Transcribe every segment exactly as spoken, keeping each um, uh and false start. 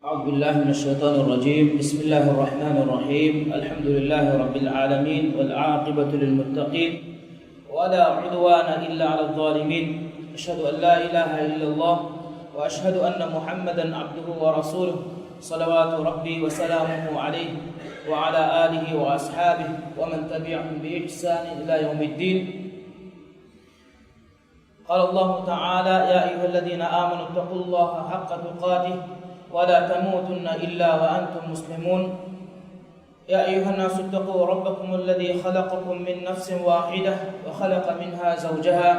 أعوذ بالله من الشيطان الرجيم. بسم الله الرحمن الرحيم. الحمد لله رب العالمين، والعاقبة للمتقين، ولا عدوان إلا على الظالمين. أشهد أن لا إله إلا الله، وأشهد أن محمدا عبده ورسوله، صلوات ربي وسلامه عليه، وعلى آله وأصحابه، ومن تبعهم بإحسان إلى يوم الدين. قال الله تعالى: يا أيها الذين آمنوا اتقوا الله حق تقاته ولا تموتن إلا وأنتم مسلمون. يا أيها الناس اتقوا ربكم الذي خلقكم من نفس واحدة وخلق منها زوجها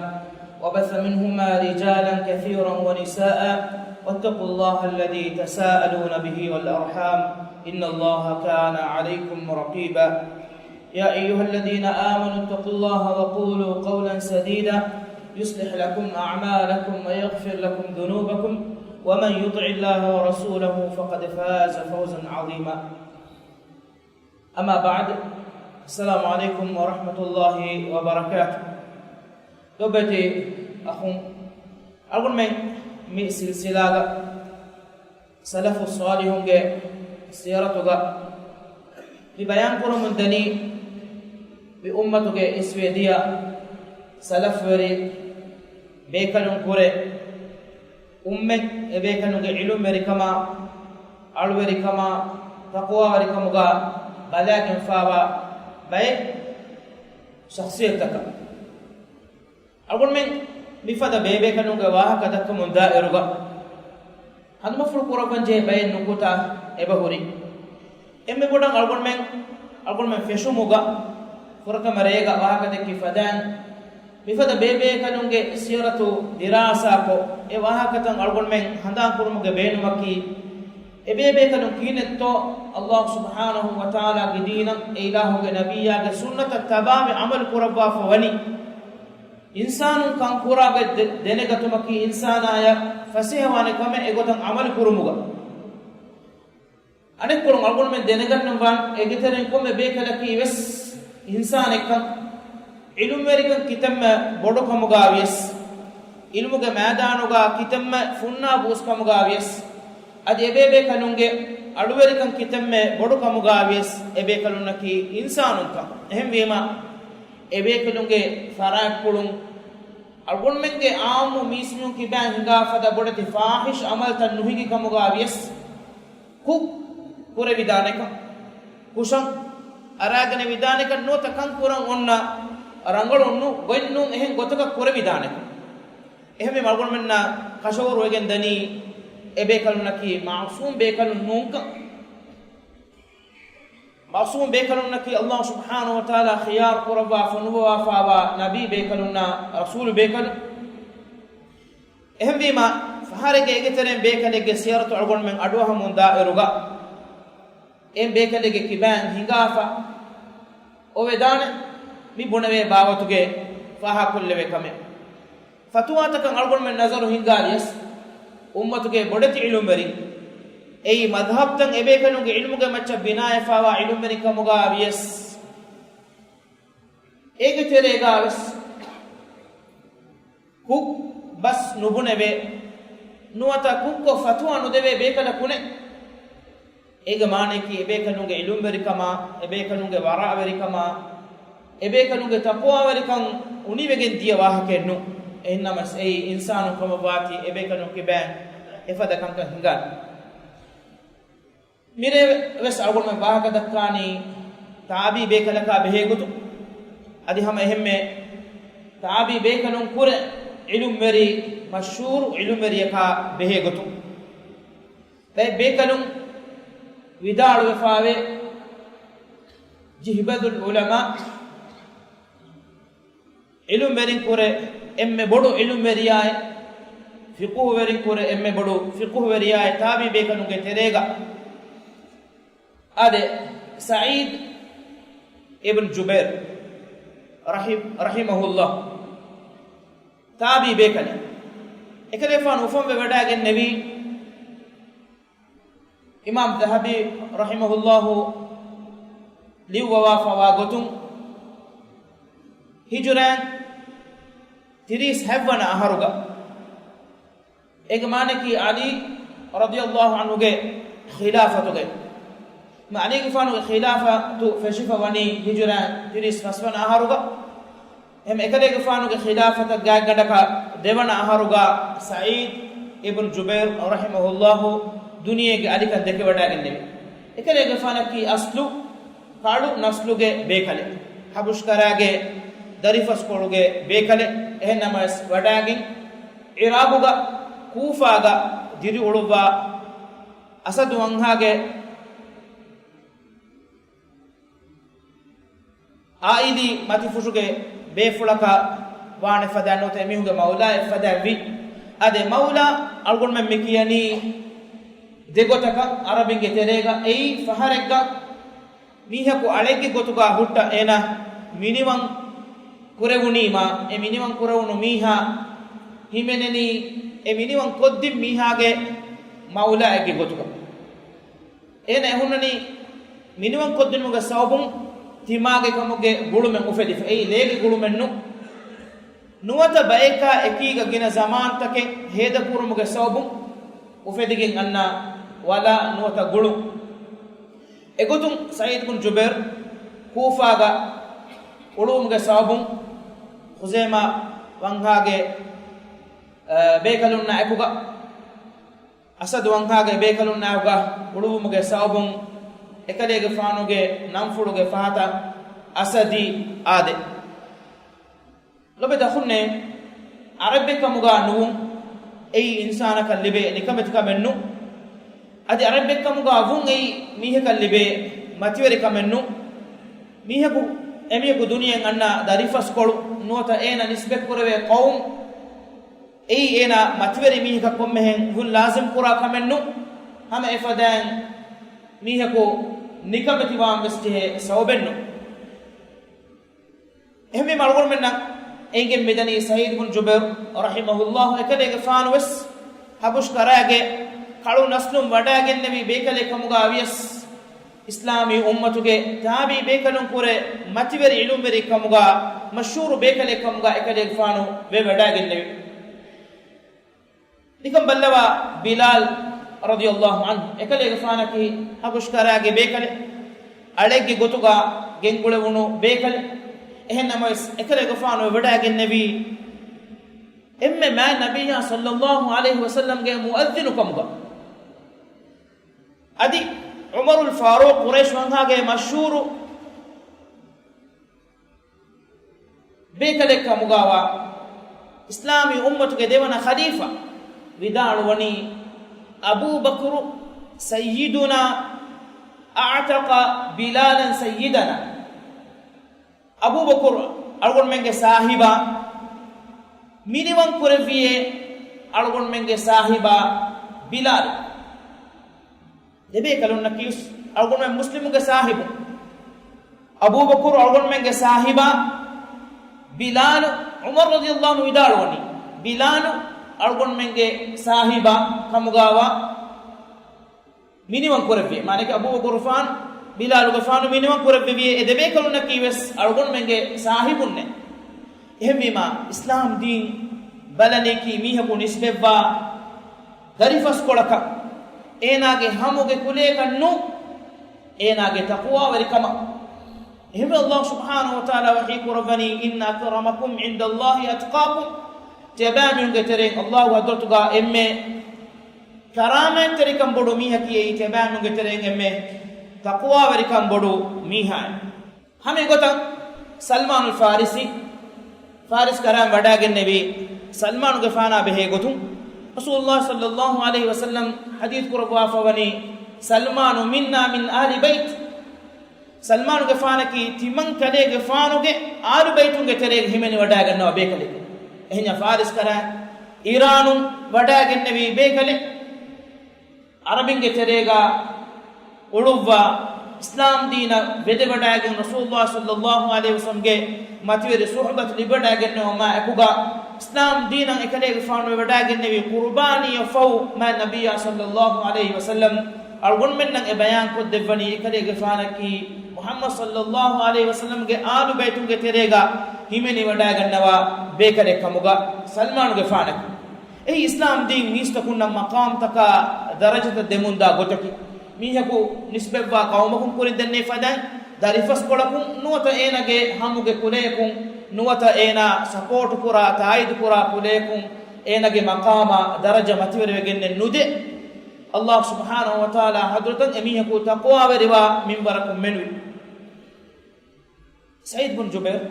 وبث منهما رجالا كثيرا ونساء واتقوا الله الذي تساءلون به والأرحام إن الله كان عليكم رقيبا. يا أيها الذين آمنوا اتقوا الله وقولوا قولا سديدا يصلح لكم أعمالكم ويغفر لكم ذنوبكم ومن يطع الله ورسوله فقد فاز فوزا عظيما. أما بعد، السلام عليكم ورحمة الله وبركاته. ލޮބުވެތި އަޚުން، އަޅުގަނޑުމެން މި ސިލްސިލާގަ ސަލަފު ޞާލިޙުންގެ ސީރަތުގަ މި ބަޔާން ކުރަމުން ދަނީ، މި އުއްމަތުގެ އިސްވެ ދިޔަ ސަލަފްވެރި ބޭކަލުން ކުރެ، އުއްމަތް އެބޭކަލުންގެ ޢިލްމުވެރިކަމާ، އަޅުވެރިކަމާ، ތަޤްވާވެރިކަމުގަ ބަލާގެންފާވާ ބައެއް ޝަޚްޞިއްޔަތުތަކަށް. އަޅުގަނޑުމެން މިފަދަ ބޭބޭކަލުންގެ ވާހަކަ ދައްކަމުން ދާއިރުގަ، ހަނދުމަފުޅު ކުރައްވަންޖެހޭ ބައެއް ނުކުތާ އެބަހުރި. އެންމެ ބޮޑަށް އަޅުގަނޑުމެން، އަޅުގަނޑުމެން ފެށުމުގަ ފުރަތަމަ ރޭގަ ވާހަކަދެއްކި ފަދައިން، މިފަދަ ބޭބޭކަލުންގެ ސީރަތު ދިރާސާކޮށް، އެ ވާހަކަތައް އަޅުގަނޑުމެން ހަނދާންކުރުމުގެ ބޭނުމަކީ، އެބޭބޭކަލުން ކިހިނެއްތޯ ﷲ ސުބްޙާނަހޫ ވަތަޢާލާގެ ދީނަށް، އެ އިލާހުގެ ނަބިއްޔާގެ ސުންނަތަށް ތަބާވެ ޢަމަލު ކުރައްވާފަ ވަނީ. އިންސާނުން ކަންކުރާގޮތް ދެ-، ދެނެގަތުމަކީ އިންސާނާޔަށް ފަސޭހަވާނެ ކަމެއް އެގޮތަށް ޢަމަލު ކުރުމުގަ. އަނެއްކޮޅުން އަޅުގަނޑުމެން ދެނެގަންނަވާން އޭގެތެރެއިން ކޮންމެ ބޭކަލަކީ ވެސް އިންސާނެއްކަން، ޢިލްމުވެރިކަން ކިތަންމެ ބޮޑުކަމުގަ ވިޔަސް، ޢިލްމުގެ މައިދާނުގަ ކިތަންމެ ފުންނާ ބޫސްކަމުގަ ވިޔަސް، އަދި އެބޭބޭކަލުންގެ އަޅުވެރިކަން ކިތަންމެ ބޮޑުކަމުގަ ވިޔަސް، އެބޭކަލުންނަކީ އިންސާނުންކަން. އެހެންވީމަ، އެބޭކަލުންގެ ފަރާތްޕުޅުން އަޅުގަނޑުމެންގެ ޢާއްމު މީސްމީހުން ކިބައިން ހިނގާ ފަދަ ބޮޑެތި ފާޙިޝް ޢަމަލުތައް ނުހިނގި ކަމުގަ ވިޔަސް، ކުށް ކުރެވިދާނެކަން، ކުށަށް އަރާގަނެވިދާނެކަން ނުވަތަ ކަން ކުރަން އޮންނަ ރަނގަޅުން ނޫން، ގޮތް ނޫން އެހެން ގޮތަކަށް ކުރެވިދާނެކަން. އެހެންވީމަ އަޅުގަނޑުމެންނަށް ކަށަވަރުވެގެން ދަނީ އެބޭކަލުންނަކީ މަޢުޞޫމް ބޭކަލުން ނޫންކަން. މަޢުޞޫމް ބޭކަލުންނަކީ ﷲ ސުބްޙާނަހޫ ވަތަޢާލާ ޚިޔާރު ކުރައްވާ ފޮނުއްވަވާފައިވާ ނަބީ ބޭކަލުންނާ ރަސޫލު ބޭކަލުން. އެހެންވީމަ، ފަހަރެއްގެ އޭގެތެރެއިން ބޭކަލެއްގެ ސީރަތު އަޅުގަނޑުމެން އަޑުއަހަމުން ދާއިރުގަ، އެ ބޭކަލެއްގެ ކިބައިން ހިނގާފަ އޮވެދާނެ މި ބުނެވޭ ބާވަތުގެ ފާހަގަކޮށްލެވޭ ކަމެއް. ފަތުވާތަކަށް އަޅުގަނޑުމެން ނަޒަރު ހިންގާލިޔަސް، އުއްމަތުގެ ބޮޑެތި ޢިލްމުވެރިން، އެއީ މަޛްހަބްތައް އެބޭކަލުންގެ ޢިލްމުގެ މައްޗަށް ބިނާވެފައިވާ ޢިލްމުވެރިން ކަމުގަ ވިޔަސް، އޭގެ ތެރޭގަ ވެސް ކުށް ބަސް ނުބުނެވޭ، ނުވަތަ ކުށްކޮށް ފަތުވާ ނުދެވޭ ބޭކަލަކު ނެތް. އޭގެ މާނަޔަކީ އެބޭކަލުންގެ ޢިލްމުވެރިކަމާ، އެބޭކަލުންގެ ވަރަޢަވެރިކަމާ، އެބޭކަލުންގެ ތަޤްވާވެރިކަން އުނިވެގެން ދިޔަ ވާހަކައެއް ނޫން. އެހެންނަމަވެސް އެއީ އިންސާނުން ކަމަށްވާތީ އެބޭކަލުން ކިބައިން އެފަދަ ކަންކަން ހިނގާނެ. މިރޭ ވެސް އަޅުގަނޑުމެން ވާހަކަ ދައްކާނީ ތާބީ ބޭކަލަކާ ބެހޭގޮތުން. އަދި ހަމަ އެހެންމެ ތާބީ ބޭކަލުން ކުރެ ޢިލްމުވެރި، މަޝްހޫރު ޢިލްމުވެރިޔަކާ ބެހޭގޮތުން. ބައެއް ބޭކަލުން ވިދާޅުވެފާވޭ، ޖިހްބަޛުލް ޢުލަމާ، ޢިލްމުވެރިން ކުރެ އެންމެ ބޮޑު ޢިލްމުވެރިޔާއޭ، ފިޤުހުވެރިން ކުރެ އެންމެ ބޮޑު ފިޤުހުވެރިޔާއޭ، ތާބީ ބޭކަލުންގެ ތެރޭގަ. އާދެ، ސަޢީދު އިބްނު ޖުބައިރު ރަޙި-، ރަޙިމަހުﷲ، ތާބީ ބޭކަލެއް. އެކަލޭފާނު އުފަންވެވަޑައިގެންނެވީ، އިމާމް ޛަހަބީ ރަޙިމަހުﷲ ލިޔުއްވަވާފައިވާ ގޮތުން، ހިޖުރައިން ތިރީސް ހަތްވަނަ އަހަރުގަ. އޭގެ މާނައަކީ ޢަލީ ރަޟިޔަﷲ ޢަންހުގެ ޚިލާފަތުގައި. މާ ޢަލީގެފާނުގެ ޚިލާފަތު ފެށިފަ ވަނީ ހިޖުރާ ތިރީސް ފަސްވަނަ އަހަރުގަ. އެހެން އެކަލޭގެފާނުގެ ޚިލާފަތަށް ގާތްގަނޑަކަށް ދެވަނަ އަހަރުގަ ސަޢީދު އިބްނު ޖުބައިރު ރަޙިމަހުﷲ ދުނިޔޭގެ އަލިކަން ދެކެވަޑައިގެންނެވި. އެކަލޭގެފާނަކީ އަސްލު ކަޅު ނަސްލުގެ ބޭކަލެއް. ޙަބަޝްކަރާގެ ދަރިފަސްކޮޅުގެ ބޭކަލެއް. އެހެން ނަމަވެސް ވަޑައިގެން ޢިރާޤުގަ ކޫފާގަ ދިރިއުޅުއްވާ އަސަދު ވަންހާގެ އާއިލީ މަތިފުށުގެ ބޭފުޅަކަށް ވާނެ ފަދައިން ނުވަތަ އެމީހުންގެ މައުލާއެއް ފަދައިން ވި. އާދެ، މައުލާ އަޅުގަނޑުމެން މި ކިޔަނީ ދެ ގޮތަކަށް ޢަރަބިންގެ ތެރޭގަ. އެއީ ފަހަރެއްގަ މީހަކު އަޅެއްގެ ގޮތުގަ ހުއްޓަ އޭނަ މިނިވަން ކުރެވުނީމާ، އެ މިނިވަން ކުރެވުނު މީހާ ހިމެނެނީ އެ މިނިވަން ކޮށްދިން މީހާގެ މައުލާއެއްގެ ގޮތުގަ. އޭނަ އެ ހުންނަނީ މިނިވަން ކޮށްދިނުމުގެ ސަބަބުން ތިމާގެ ކަމުގެ ގުޅުމެއް އުފެދިފަ. އެއީ ލޭގެ ގުޅުމެއް ނޫން. ނުވަތަ ބައެއްކާ އެކީގަ ގިނަ ޒަމާންތަކެއް ހޭދަކުރުމުގެ ސަބަބުން އުފެދިގެން އަންނަ ވަލާ ނުވަތަ ގުޅުން. އެގޮތުން ސަޢީދު ބުން ޖުބައިރު ކޫފާގަ އުޅުވުމުގެ ސަބަބުން ޚުޒައިމާ ވަންހާގެ، އަ، ބޭކަލުންނާ އެކުގަ، އަސަދު ވަންހާގެ ބޭކަލުންނާއެކުގަ އުޅުވުމުގެ ސަބަބުން އެކަލޭގެފާނުގެ ނަންފުޅުގެ ފަހަތަށް އަސަދީ އާދެ. ލޮބެތި އަޚުންނޭ، ޢަރަބެއްކަމުގަ ނުވުން އެއީ އިންސާނަކަށް ލިބޭ ނިކަމެތިކަމެއް ނޫން. އަދި ޢަރަބެއްކަމުގަ ވުން އެއީ މީހަކަށް ލިބޭ މަތިވެރިކަމެއް ނޫން. މީހަކު، އެމީހަކު ދުނިޔެއަށް އަންނަ ދަރިފަސްކޮޅު ނުވަތަ އޭނަ ނިސްބަތްކުރެވޭ ޤައުމު އެއީ އޭނާ މަތިވެރި މީހަކަށް ކޮންމެހެން ވުން ލާޒިމް ކުރާ ކަމެއް ނޫން. ހަމަ އެފަދައިން މީހަކު ނިކަމެތިވާން ވެސް ޖެހޭ ސަބަބެއް ނޫން. އެހެންވީމަ އަޅުގަނޑުމެންނަށް އެނގެން މިދަނީ ސަޢީދު ބުން ޖުބައިރު ރަޙިމަހުﷲ އެކަލޭގެފާނު ވެސް ޙަބަޝް ކަރާގެ ކަޅު ނަސްލުން ވަޑައިގެންނެވި ބޭކަލެއް ކަމުގަ ވިޔަސް، އިސްލާމީ އުއްމަތުގެ ތާބީ ބޭކަލުން ކުރެ މަތިވެރި ޢިލްމުވެރި ކަމުގަ މަޝްހޫރު ބޭކަލެއް ކަމުގަ އެކަލޭގެފާނު ވެވަޑައިގެންނެވި. ނިކަން ބައްލަވާ ބިލާލް ރަޟިޔަﷲ ޢަންހު އެކަލޭގެފާނަކީ ޙަބަޝް ކަރާގެ ބޭކަލެއް، އަޅެއްގެ ގޮތުގަ ގެންގުޅެވުނު ބޭކަލެއް. އެހެން ނަމަވެސް، އެކަލޭގެފާނު ވެވަޑައިގެންނެވީ އެންމެ މާތް ނަބިއްޔާ ޞައްލަﷲ ޢަލައިހި ވަސައްލަމްގެ މުއައްޒިނު ކަމުގަ. އަދި ޢުމަރުލް ފާރޫޤް ޤުރައިޝް ވަންހާގެ މަޝްހޫރު ބޭކަލެއް ކަމުގަވާ އިސްލާމީ އުއްމަތުގެ ދެވަނަ ޚަލީފާ ވިދާޅުވަނީ، "أبو بكر سيدنا أعتق بلالا سيدنا." އަބޫބަކުރު އަޅުގަނޑުމެންގެ ސާހިބާ، މިނިވަން ކުރެއްވިޔޭ އަޅުގަނޑުމެންގެ ސާހިބާ ބިލާލު. ދެބޭކަލުންނަކީ ވެސް އަޅުގަނޑުމެން މުސްލިމުންގެ ސާހިބު. އަބޫބަކުރު އަޅުގަނޑުމެންގެ ސާހިބާ ބިލާލު، ޢުމަރު ރަޟިޔަﷲ ޢަންހު ވިދާޅުވަނީ، ބިލާލު އަޅުގަނޑުމެންގެ ސާހިބާ ކަމުގަވާ މިނިވަން ކުރެއްވި. މާނައަކީ އަބޫބަކުރުފާނު، ބިލާލުގެފާނު މިނިވަން ކުރެއްވެވި. އެ ދެބޭކަލުންނަކީ ވެސް އަޅުގަނޑުމެންގެ ސާހިބުންނޭ. އެހެންވީމާ، އިސްލާމް ދީން ބަލަނީކީ މީހަކު ނިސްބަތްވާ ދަރިފަސްކޮޅަކަށް، އޭނާގެ ހަމުގެ ކުލަޔަކަށް ނޫން، އޭނާގެ ތަޤްވާވެރިކަމަށް. އެހެންވެ، ﷲ ސުބްޙާނަހޫ ވަތަޢާލާ ވަޙީ ކުރައްވަނީ، "إن أكرمكم عند الله أتقاكم." ތިޔަބައިމީހުންގެ ތެރެއިން ﷲ ގެ ޙަޟްރަތުގަ އެންމެ ކަރާމަތްތެރިކަން ބޮޑު މީހަކީ އެއީ ތިޔަބައިމީހުންގެ ތެރެއިން އެންމެ ތަޤްވާވެރިކަން ބޮޑު މީހާއޭ. ހަމަ އެގޮތަށް ސަލްމާނުލް ފާރިސީ، ފާރިސް ކަރަން ވަޑައިގެންނެވި ސަލްމާނުގެފާނާ ބެހޭ ގޮތުން، ރަސޫލުﷲ ޞައްލަﷲ ޢަލައިހި ވަސައްލަމް ޙަދީޘް ކުރައްވާފަ ވަނީ، "سلمان منا من آل بيت." ސަލްމާނުގެފާނަކީ ތިމަން ކަލޭގެފާނުގެ އާލު ބައިތުންގެ ތެރޭގަ ހިމެނި ވަޑައިގަންނަވާ ބޭކަލެއް. އެހެންޏާ ފާރިސް ކަރަން އީރާނުން ވަޑައިގެންނެވި ބޭކަލެއް. ޢަރަބިންގެ ތެރޭގަ އުޅުއްވާ، އިސްލާމް ދީނަށް ވެދެވަޑައިގެން، ރަސޫލުﷲ ޞައްލަﷲ ޢަލައިހި ވަސައްލަމްގެ މަތިވެރި ޞުޙުބަތު ލިބިވަޑައިގެންނެވުމާ އެކުގަ، އިސްލާމް ދީނަށް އެކަލޭގެފާނު ވެވަޑައިގެންނެވި ޤުރުބާނީއަށް ފަހު، މާތް ނަބިއްޔާ ޞައްލަﷲ ޢަލައިހި ވަސައްލަމް އަޅުގަނޑުމެންނަށް އެ ބަޔާން ކޮށްދެއްވަނީ، އެކަލޭގެފާނަކީ މުޙައްމަދު ޞައްލަﷲ ޢަލައިހި ވަސައްލަމްގެ އާލު ބައިތުންގެ ތެރޭގަ ހިމެނިވަޑައިގަންނަވާ ބޭކަލެއް ކަމުގަ ސަލްމާނުގެފާނަކީ. އެއީ އިސްލާމް ދީން މީސްތަކުންނަށް މަޤާމްތަކާ ދަރަޖަތައް ދެމުންދާ ގޮތަކީ. މީހަކު ނިސްބަތްވާ ޤައުމަކުން ކުރިން ދެންނެވި ފަދައިން، ދަރިފަސްކޮޅަކުން ނުވަތަ އޭނާގެ ހަމުގެ ކުލަޔަކުން ނުވަތަ އޭނާ ސަޕޯޓު ކުރާ، ތާއީދު ކުރާ ކުލަޔަކުން އޭނާގެ މަޤާމާ ދަރަޖަ މަތިވެރިވެގެންނެއް ނުދޭ. ﷲ ސުބްޙާނަހޫ ވަތަޢާލާ ޙަޟްރަތަށް އެމީހަކު ތަޤްވާވެރިވާ މިންވަރަކުން މެނުވި. ސަޢީދު ބުން ޖުބައިރު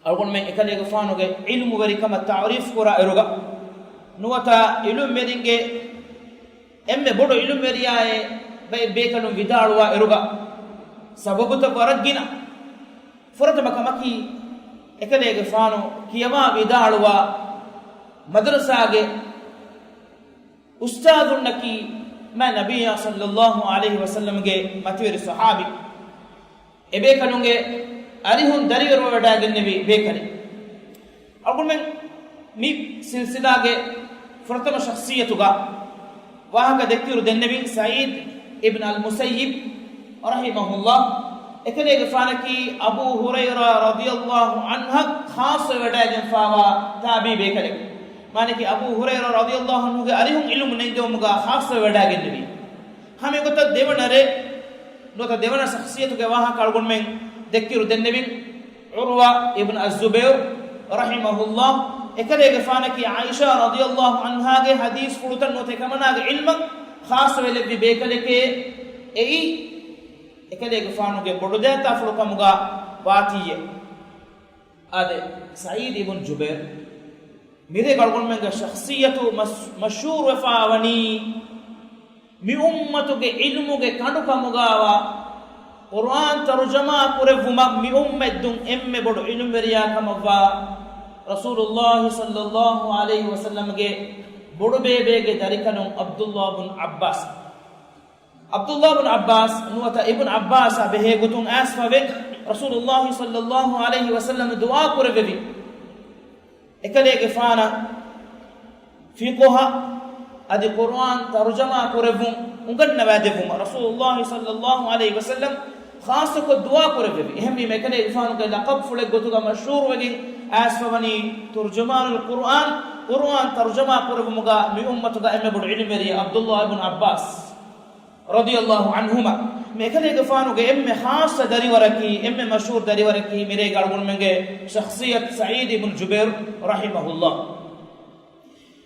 އަޅުގަނޑުމެން އެކަލޭގެފާނުގެ ޢިލްމުވެރިކަމަށް ތަޢުރީފް ކުރާ އިރުގަ، ނުވަތަ ޢިލްމުވެރިންގެ އެންމެ ބޮޑު ޢިލްމުވެރިޔާއޭ ބައެއް ބޭކަލުން ވިދާޅުވާ އިރުގަ، ސަބަބުތައް ވަރަށް ގިނަ. ފުރަތަމަ ކަމަކީ، އެކަލޭގެފާނު ކިޔަވާ ވިދާޅުވާ މަދްރަސާގެ އުސްތާޛުންނަކީ މާތް ނަބިއްޔާ ޞައްލައްލާހު ޢަލައިހި ވަސައްލަމްގެ މަތިވެރި ޞަޙާބީ. އެބޭކަލުންގެ އަރިހުން ދަރިވަރުވެވަޑައިގެންނެވި ބޭކަލެއް. އަޅުގަނޑުމެން މި ސިލްސިލާގެ ފުރަތަމަ ޝަޚްޞިއްޔަތުގަ ވާހަކަ ދެއްކިއިރު ދެންނެވި ސަޢީދު އިބްނު އަލް މުސައްޔިބް ރަޙިމަހުﷲ، އެކަލޭގެފާނަކީ އަބޫ ހުރައިރާ ރަޟިޔަﷲ ޢަންހަށް ޚާއްޞަވެވަޑައިގެންފާވާ ތާބިޢީ ބޭކަލެއް. މާނައަކީ އަބޫ ހުރައިރާ ރަޟިޔަﷲ ޢަންހުގެ އަރިހުން ޢިލްމު ނެންގެވުމުގަ ޚާއްޞަވެވަޑައިގެންނެވީ. ހަމަ އެގޮތަށް ދެވަނަ ރޭ، ނުވަތަ ދެވަނަ ޝަޚްޞިއްޔަތުގެ ވާހަކަ އަޅުގަނޑުމެން ދެއްކިއިރު ދެންނެވި، ޢުރްވާ އިބްނު އައްޒުބައިރު ރަޙިމަހުﷲ، އެކަލޭގެފާނަކީ ޢާއިޝާ ރަޟިޔަﷲ ޢަންހާގެ ޙަދީޘްފުޅުތައް ނުވަތަ އެކަމަނާގެ ޢިލްމަށް ޚާއްޞަވެލެއްވި ބޭކަލެކޭ. އެއީ އެކަލޭގެފާނުގެ ބޮޑުދައިތާފުޅު ކަމުގަ ވާތީއޭ. އާދެ، ސަޢީދު އިބްނު ޖުބައިރު މިރޭގަ އަޅުގަނޑުމެންގެ ޝަޚްޞިއްޔަތު މަޝް-، މަޝްހޫރުވެފާވަނީ، މި އުއްމަތުގެ ޢިލްމުގެ ކަނޑު ކަމުގައިވާ، ޤުރުއާން ތަރުޖަމާ ކުރެއްވުމަށް މި އުއްމަތުން އެންމެ ބޮޑު ޢިލްމުވެރިޔާ ކަމަށްވާ، ރަސޫލުﷲ ޞައްލައްލާހު ޢަލައިހި ވަސައްލަމްގެ ބޮޑުބޭބޭގެ ދަރިކަލުން ޢަބްދުﷲ ބުން ޢައްބާސް. ޢަބްދުﷲ ބުން ޢައްބާސް ނުވަތަ އިބްނު ޢައްބާސާ ބެހޭގޮތުން އައިސްފަވެ، ރަސޫލުﷲ ޞައްލައްލާހު ޢަލައިހި ވަސައްލަމް ދުޢާ ކުރެއްވެވި. އެކަލޭގެފާނަށް ފިޤުހަށް އަދި ޤުރުއާން ތަރުޖަމާ ކުރެއްވުން އުނގަންނަވައިދެއްވުމަށް ރަސޫލުﷲ ޞައްލައްލާހު ޢަލައިހި ވަސައްލަމް ޚާއްޞަކޮށް ދުޢާ ކުރެއްވެވި. އެހެންވީމަ، އެކަލޭގެފާނުގެ ލަޤަބުފުޅެއްގޮތުގަ މަޝްހޫރުވެގެން އައިސްފަވަނީ ތުރްޖުމާނުލް ޤުރުއާން، ޤުރުއާން ތަރުޖަމާ ކުރެއްވުމުގަ މި އުއްމަތުގަ އެންމެ ބޮޑު ޢިލްމުވެރިޔާ ޢަބްދުﷲ އިބްނު ޢައްބާސް ރަޟިޔަﷲ ޢަންހުމާ. މި އެކަލޭގެފާނުގެ އެންމެ ޚާއްޞަ ދަރިވަރަކީ، އެންމެ މަޝްހޫރު ދަރިވަރަކީ މިރޭގަ އަޅުގަނޑުމެންގެ ޝަޚްޞިއްޔަތު ސަޢީދު އިބްނު ޖުބައިރު ރަޙިމަހުﷲ.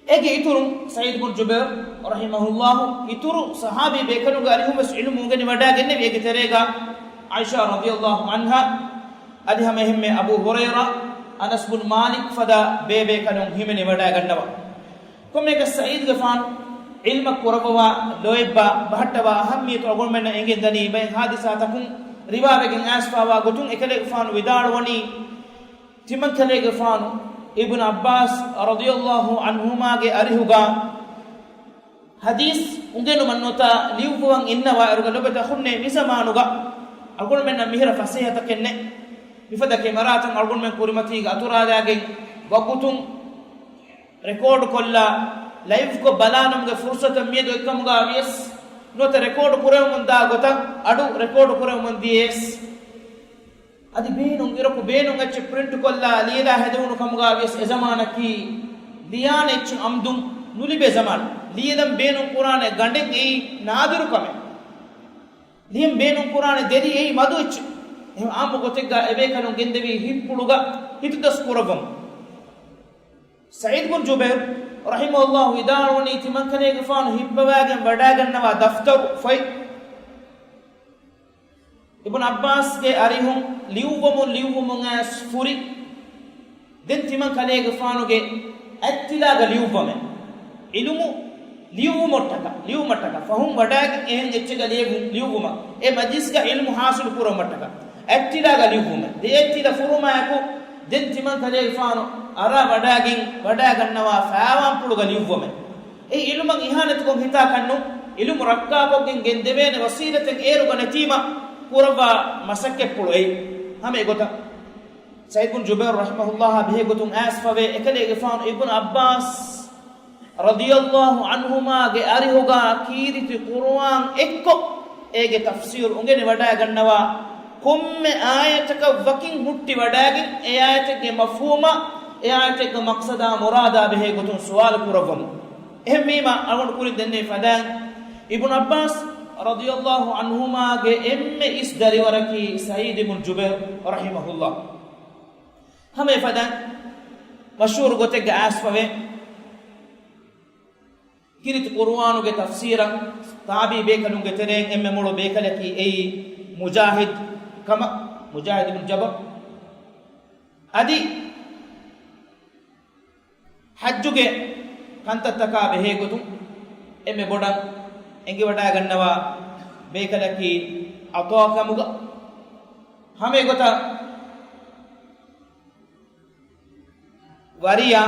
އޭގެ އިތުރުން ސަޢީދު ބުން ޖުބައިރު ރަޙިމަހުﷲ އިތުރު ޞަޙާބީ ބޭކަލުންގެ އަރިހުން ވެސް ޢިލްމު އުނގެނިވަޑައިގެންނެވި. އޭގެ ތެރޭގަ ޢާއިޝާ ރަޟިޔަﷲ ޢަންހާ އަދި ހަމަ އެހެންމެ އަބޫ ހުރައިރާ، އަނަސް ބުން މާލިކް ފަދަ ބޭބޭކަލުން ހިމެނިވަޑައިގަންނަވާ. ކޮންމެއަކަސް ސަޢީދުގެފާނު ޢިލްމަށް ކުރައްވަވާ ލޯތްބާ ބަހައްޓަވާ އަހައްމިއްޔަތު އަޅުގަނޑުމެންނަށް އެނގެންދަނީ ބައެއް ޙާދިސާތަކުން ރިވާވެގެން އައިސްފާވާ ގޮތުން އެކަލޭގެފާނު ވިދާޅުވަނީ، ތިމަންކަލޭގެފާނު އިބްނު ޢައްބާސް ރަޟިޔަﷲ ޢަންހުމާގެ އަރިހުގަ ޙަދީޘް އުނގެނުމަށް ނުވަތަ ލިޔުއްވަވަން އިންނަވާއިރުގަ ލޮބުވެތި އަޚުންނޭ، މިޒަމާނުގަ އަޅުގަނޑުމެންނަށް މިހިރަ ފަސޭހަތަކެއް ނެތް. މިފަދަ ކެމެރާތައް އަޅުގަނޑުމެން ކުރިމަތީގަ އަތުރާލާގެން ވަގުތުން ރެކޯޑުކޮށްލާ، ލައިވްކޮށް ބަލާލުމުގެ ފުރުޞަތެއް މިއަދު އޮތްކަމުގަ ވިޔަސް، ނުވަތަ ރެކޯޑު ކުރެވެމުން ދާ ގޮތަށް އަޑު ރެކޯޑު ކުރެވެމުން ދިޔަސް، އަދި ބޭނުން އިރަކު ބޭނުން އެއްޗެއް ޕްރިންޓް ކޮށްލާ ލިޔެލާ ހެދެވުނު ކަމުގަ ވިޔަސް، އެ ޒަމާނަކީ ލިޔާނެ އެއްޗެއް އަމްދުން ނުލިބޭ ޒަމާނެއް. ލިޔެލަން ބޭނުން ކުރާނެ ގަނޑެއް އެއީ ނާދިރު ކަމެއް. ލިޔަން ބޭނުން ކުރާނެ ދެރި އެއީ މަދު އެއްޗެއް. އެހެން އާއްމު ގޮތެއްގަ އެބޭކަލުން ގެންދެވީ ހިތްޕުޅުގަ ހިތުދަސް ކުރައްވަމުން. ސަޢީދު ބުން ޖުބައިރު ރަޙިމަހުﷲ ވިދާޅުވަނީ، ތިމަންކަލޭގެފާނު ހިއްޕަވާގެން ވަޑައިގަންނަވާ ދަފްތަރު ފޮތް އިބްނު ޢައްބާސްގެ އަރިހުން ލިޔުއްވަމުން ލިޔުއްވަމުން އައިސް ފުރި. ދެން ތިމަން ކަލޭގެފާނުގެ އަތްތިލާގަ ލިޔުއްވަމެ. ޢިލްމު ލިޔުއްވުމަށްޓަކަ، ލިޔުމަށްޓަކަ، ފަހުން ވަޑައިގެން އެހެން އެއްޗެއްގަ ލިޔެވު-، ލިޔުއްވުމަށް، އެ މަޖިލިސްގަ ޢިލްމު ޙާޞިލު ކުރުމަށްޓަކަ، އަތްތިލާގަ ލިޔުއްވުމެ. ދެ އަތްތިލަ ފުރުމާއެކު، ދެން ތިމަން ކަލޭގެފާނު އަރާ ވަޑައިގެން، ވަޑައިގަންނަވާ ފައިވާންޕުޅުގަ ލިޔުއްވަމެ. އެ ޢިލްމަށް އިހާނެތިކޮށް ހިތާ ކަންނު، ޢިލްމު ރައްކާކޮށްގެން ގެންދެވޭނެ ވަސީލަތެއް އޭރުގަ ނެތީމަ ކުރައްވާ މަސައްކަތްޕުޅު އެއީ. ހަމަ އެގޮތަށް ސަޢީދު ބުން ޖުބައިރު ރަޙިމަހުﷲ ބެހޭގޮތުން އައިސްފަވޭ، އެކަލޭގެފާނު އިބްނު ޢައްބާސް ރަޟިޔަﷲ ޢަންހުމާގެ އަރިހުގަ ކީރިތި ޤުރުއާން އެއްކޮށް، އޭގެ ތަފްސީރު އުނގެނި ވަޑައިގަންނަވާ، ކޮންމެ އާޔަތަކަށް ވަކިން ހުއްޓި ވަޑައިގެން، އެ އާޔަތެއްގެ މަފްހޫމާ، އެ އާޔަތެއްގެ މަޤްޞަދާ މުރާދާ ބެހޭގޮތުން ސުވާލު ކުރައްވަމުން. އެހެންވީމަ، އަޅުގަނޑު ކުރިން ދެންނެވި ފަދައިން، އިބްނު ޢައްބާސް ރަޟިޔަﷲ ޢަންހުމާގެ އެންމެ އިސް ދަރިވަރަކީ ސަޢީދު ބުން ޖުބައިރު ރަޙިމަހުﷲ. ހަމަ އެފަދައިން މަޝްހޫރު ގޮތެއްގަ އައިސްފަވޭ. ކީރިތި ޤުރުއާނުގެ ތަފްސީރަށް ތާބީ ބޭކަލުންގެ ތެރެއިން އެންމެ މޮޅު ބޭކަލަކީ އެއީ މުޖާހިދު ކަމަށް، މުޖާހިދު ބުން ޖަބަރު. އަދި ޙައްޖުގެ ކަންތައްތަކާ ބެހޭގޮތުން އެންމެ ބޮޑަށް އެނގިވަޑައިގަންނަވާ ބޭކަލަކީ ޢަޠާ ކަމުގަ. ހަމަ އެގޮތަށް ވަރިޔާ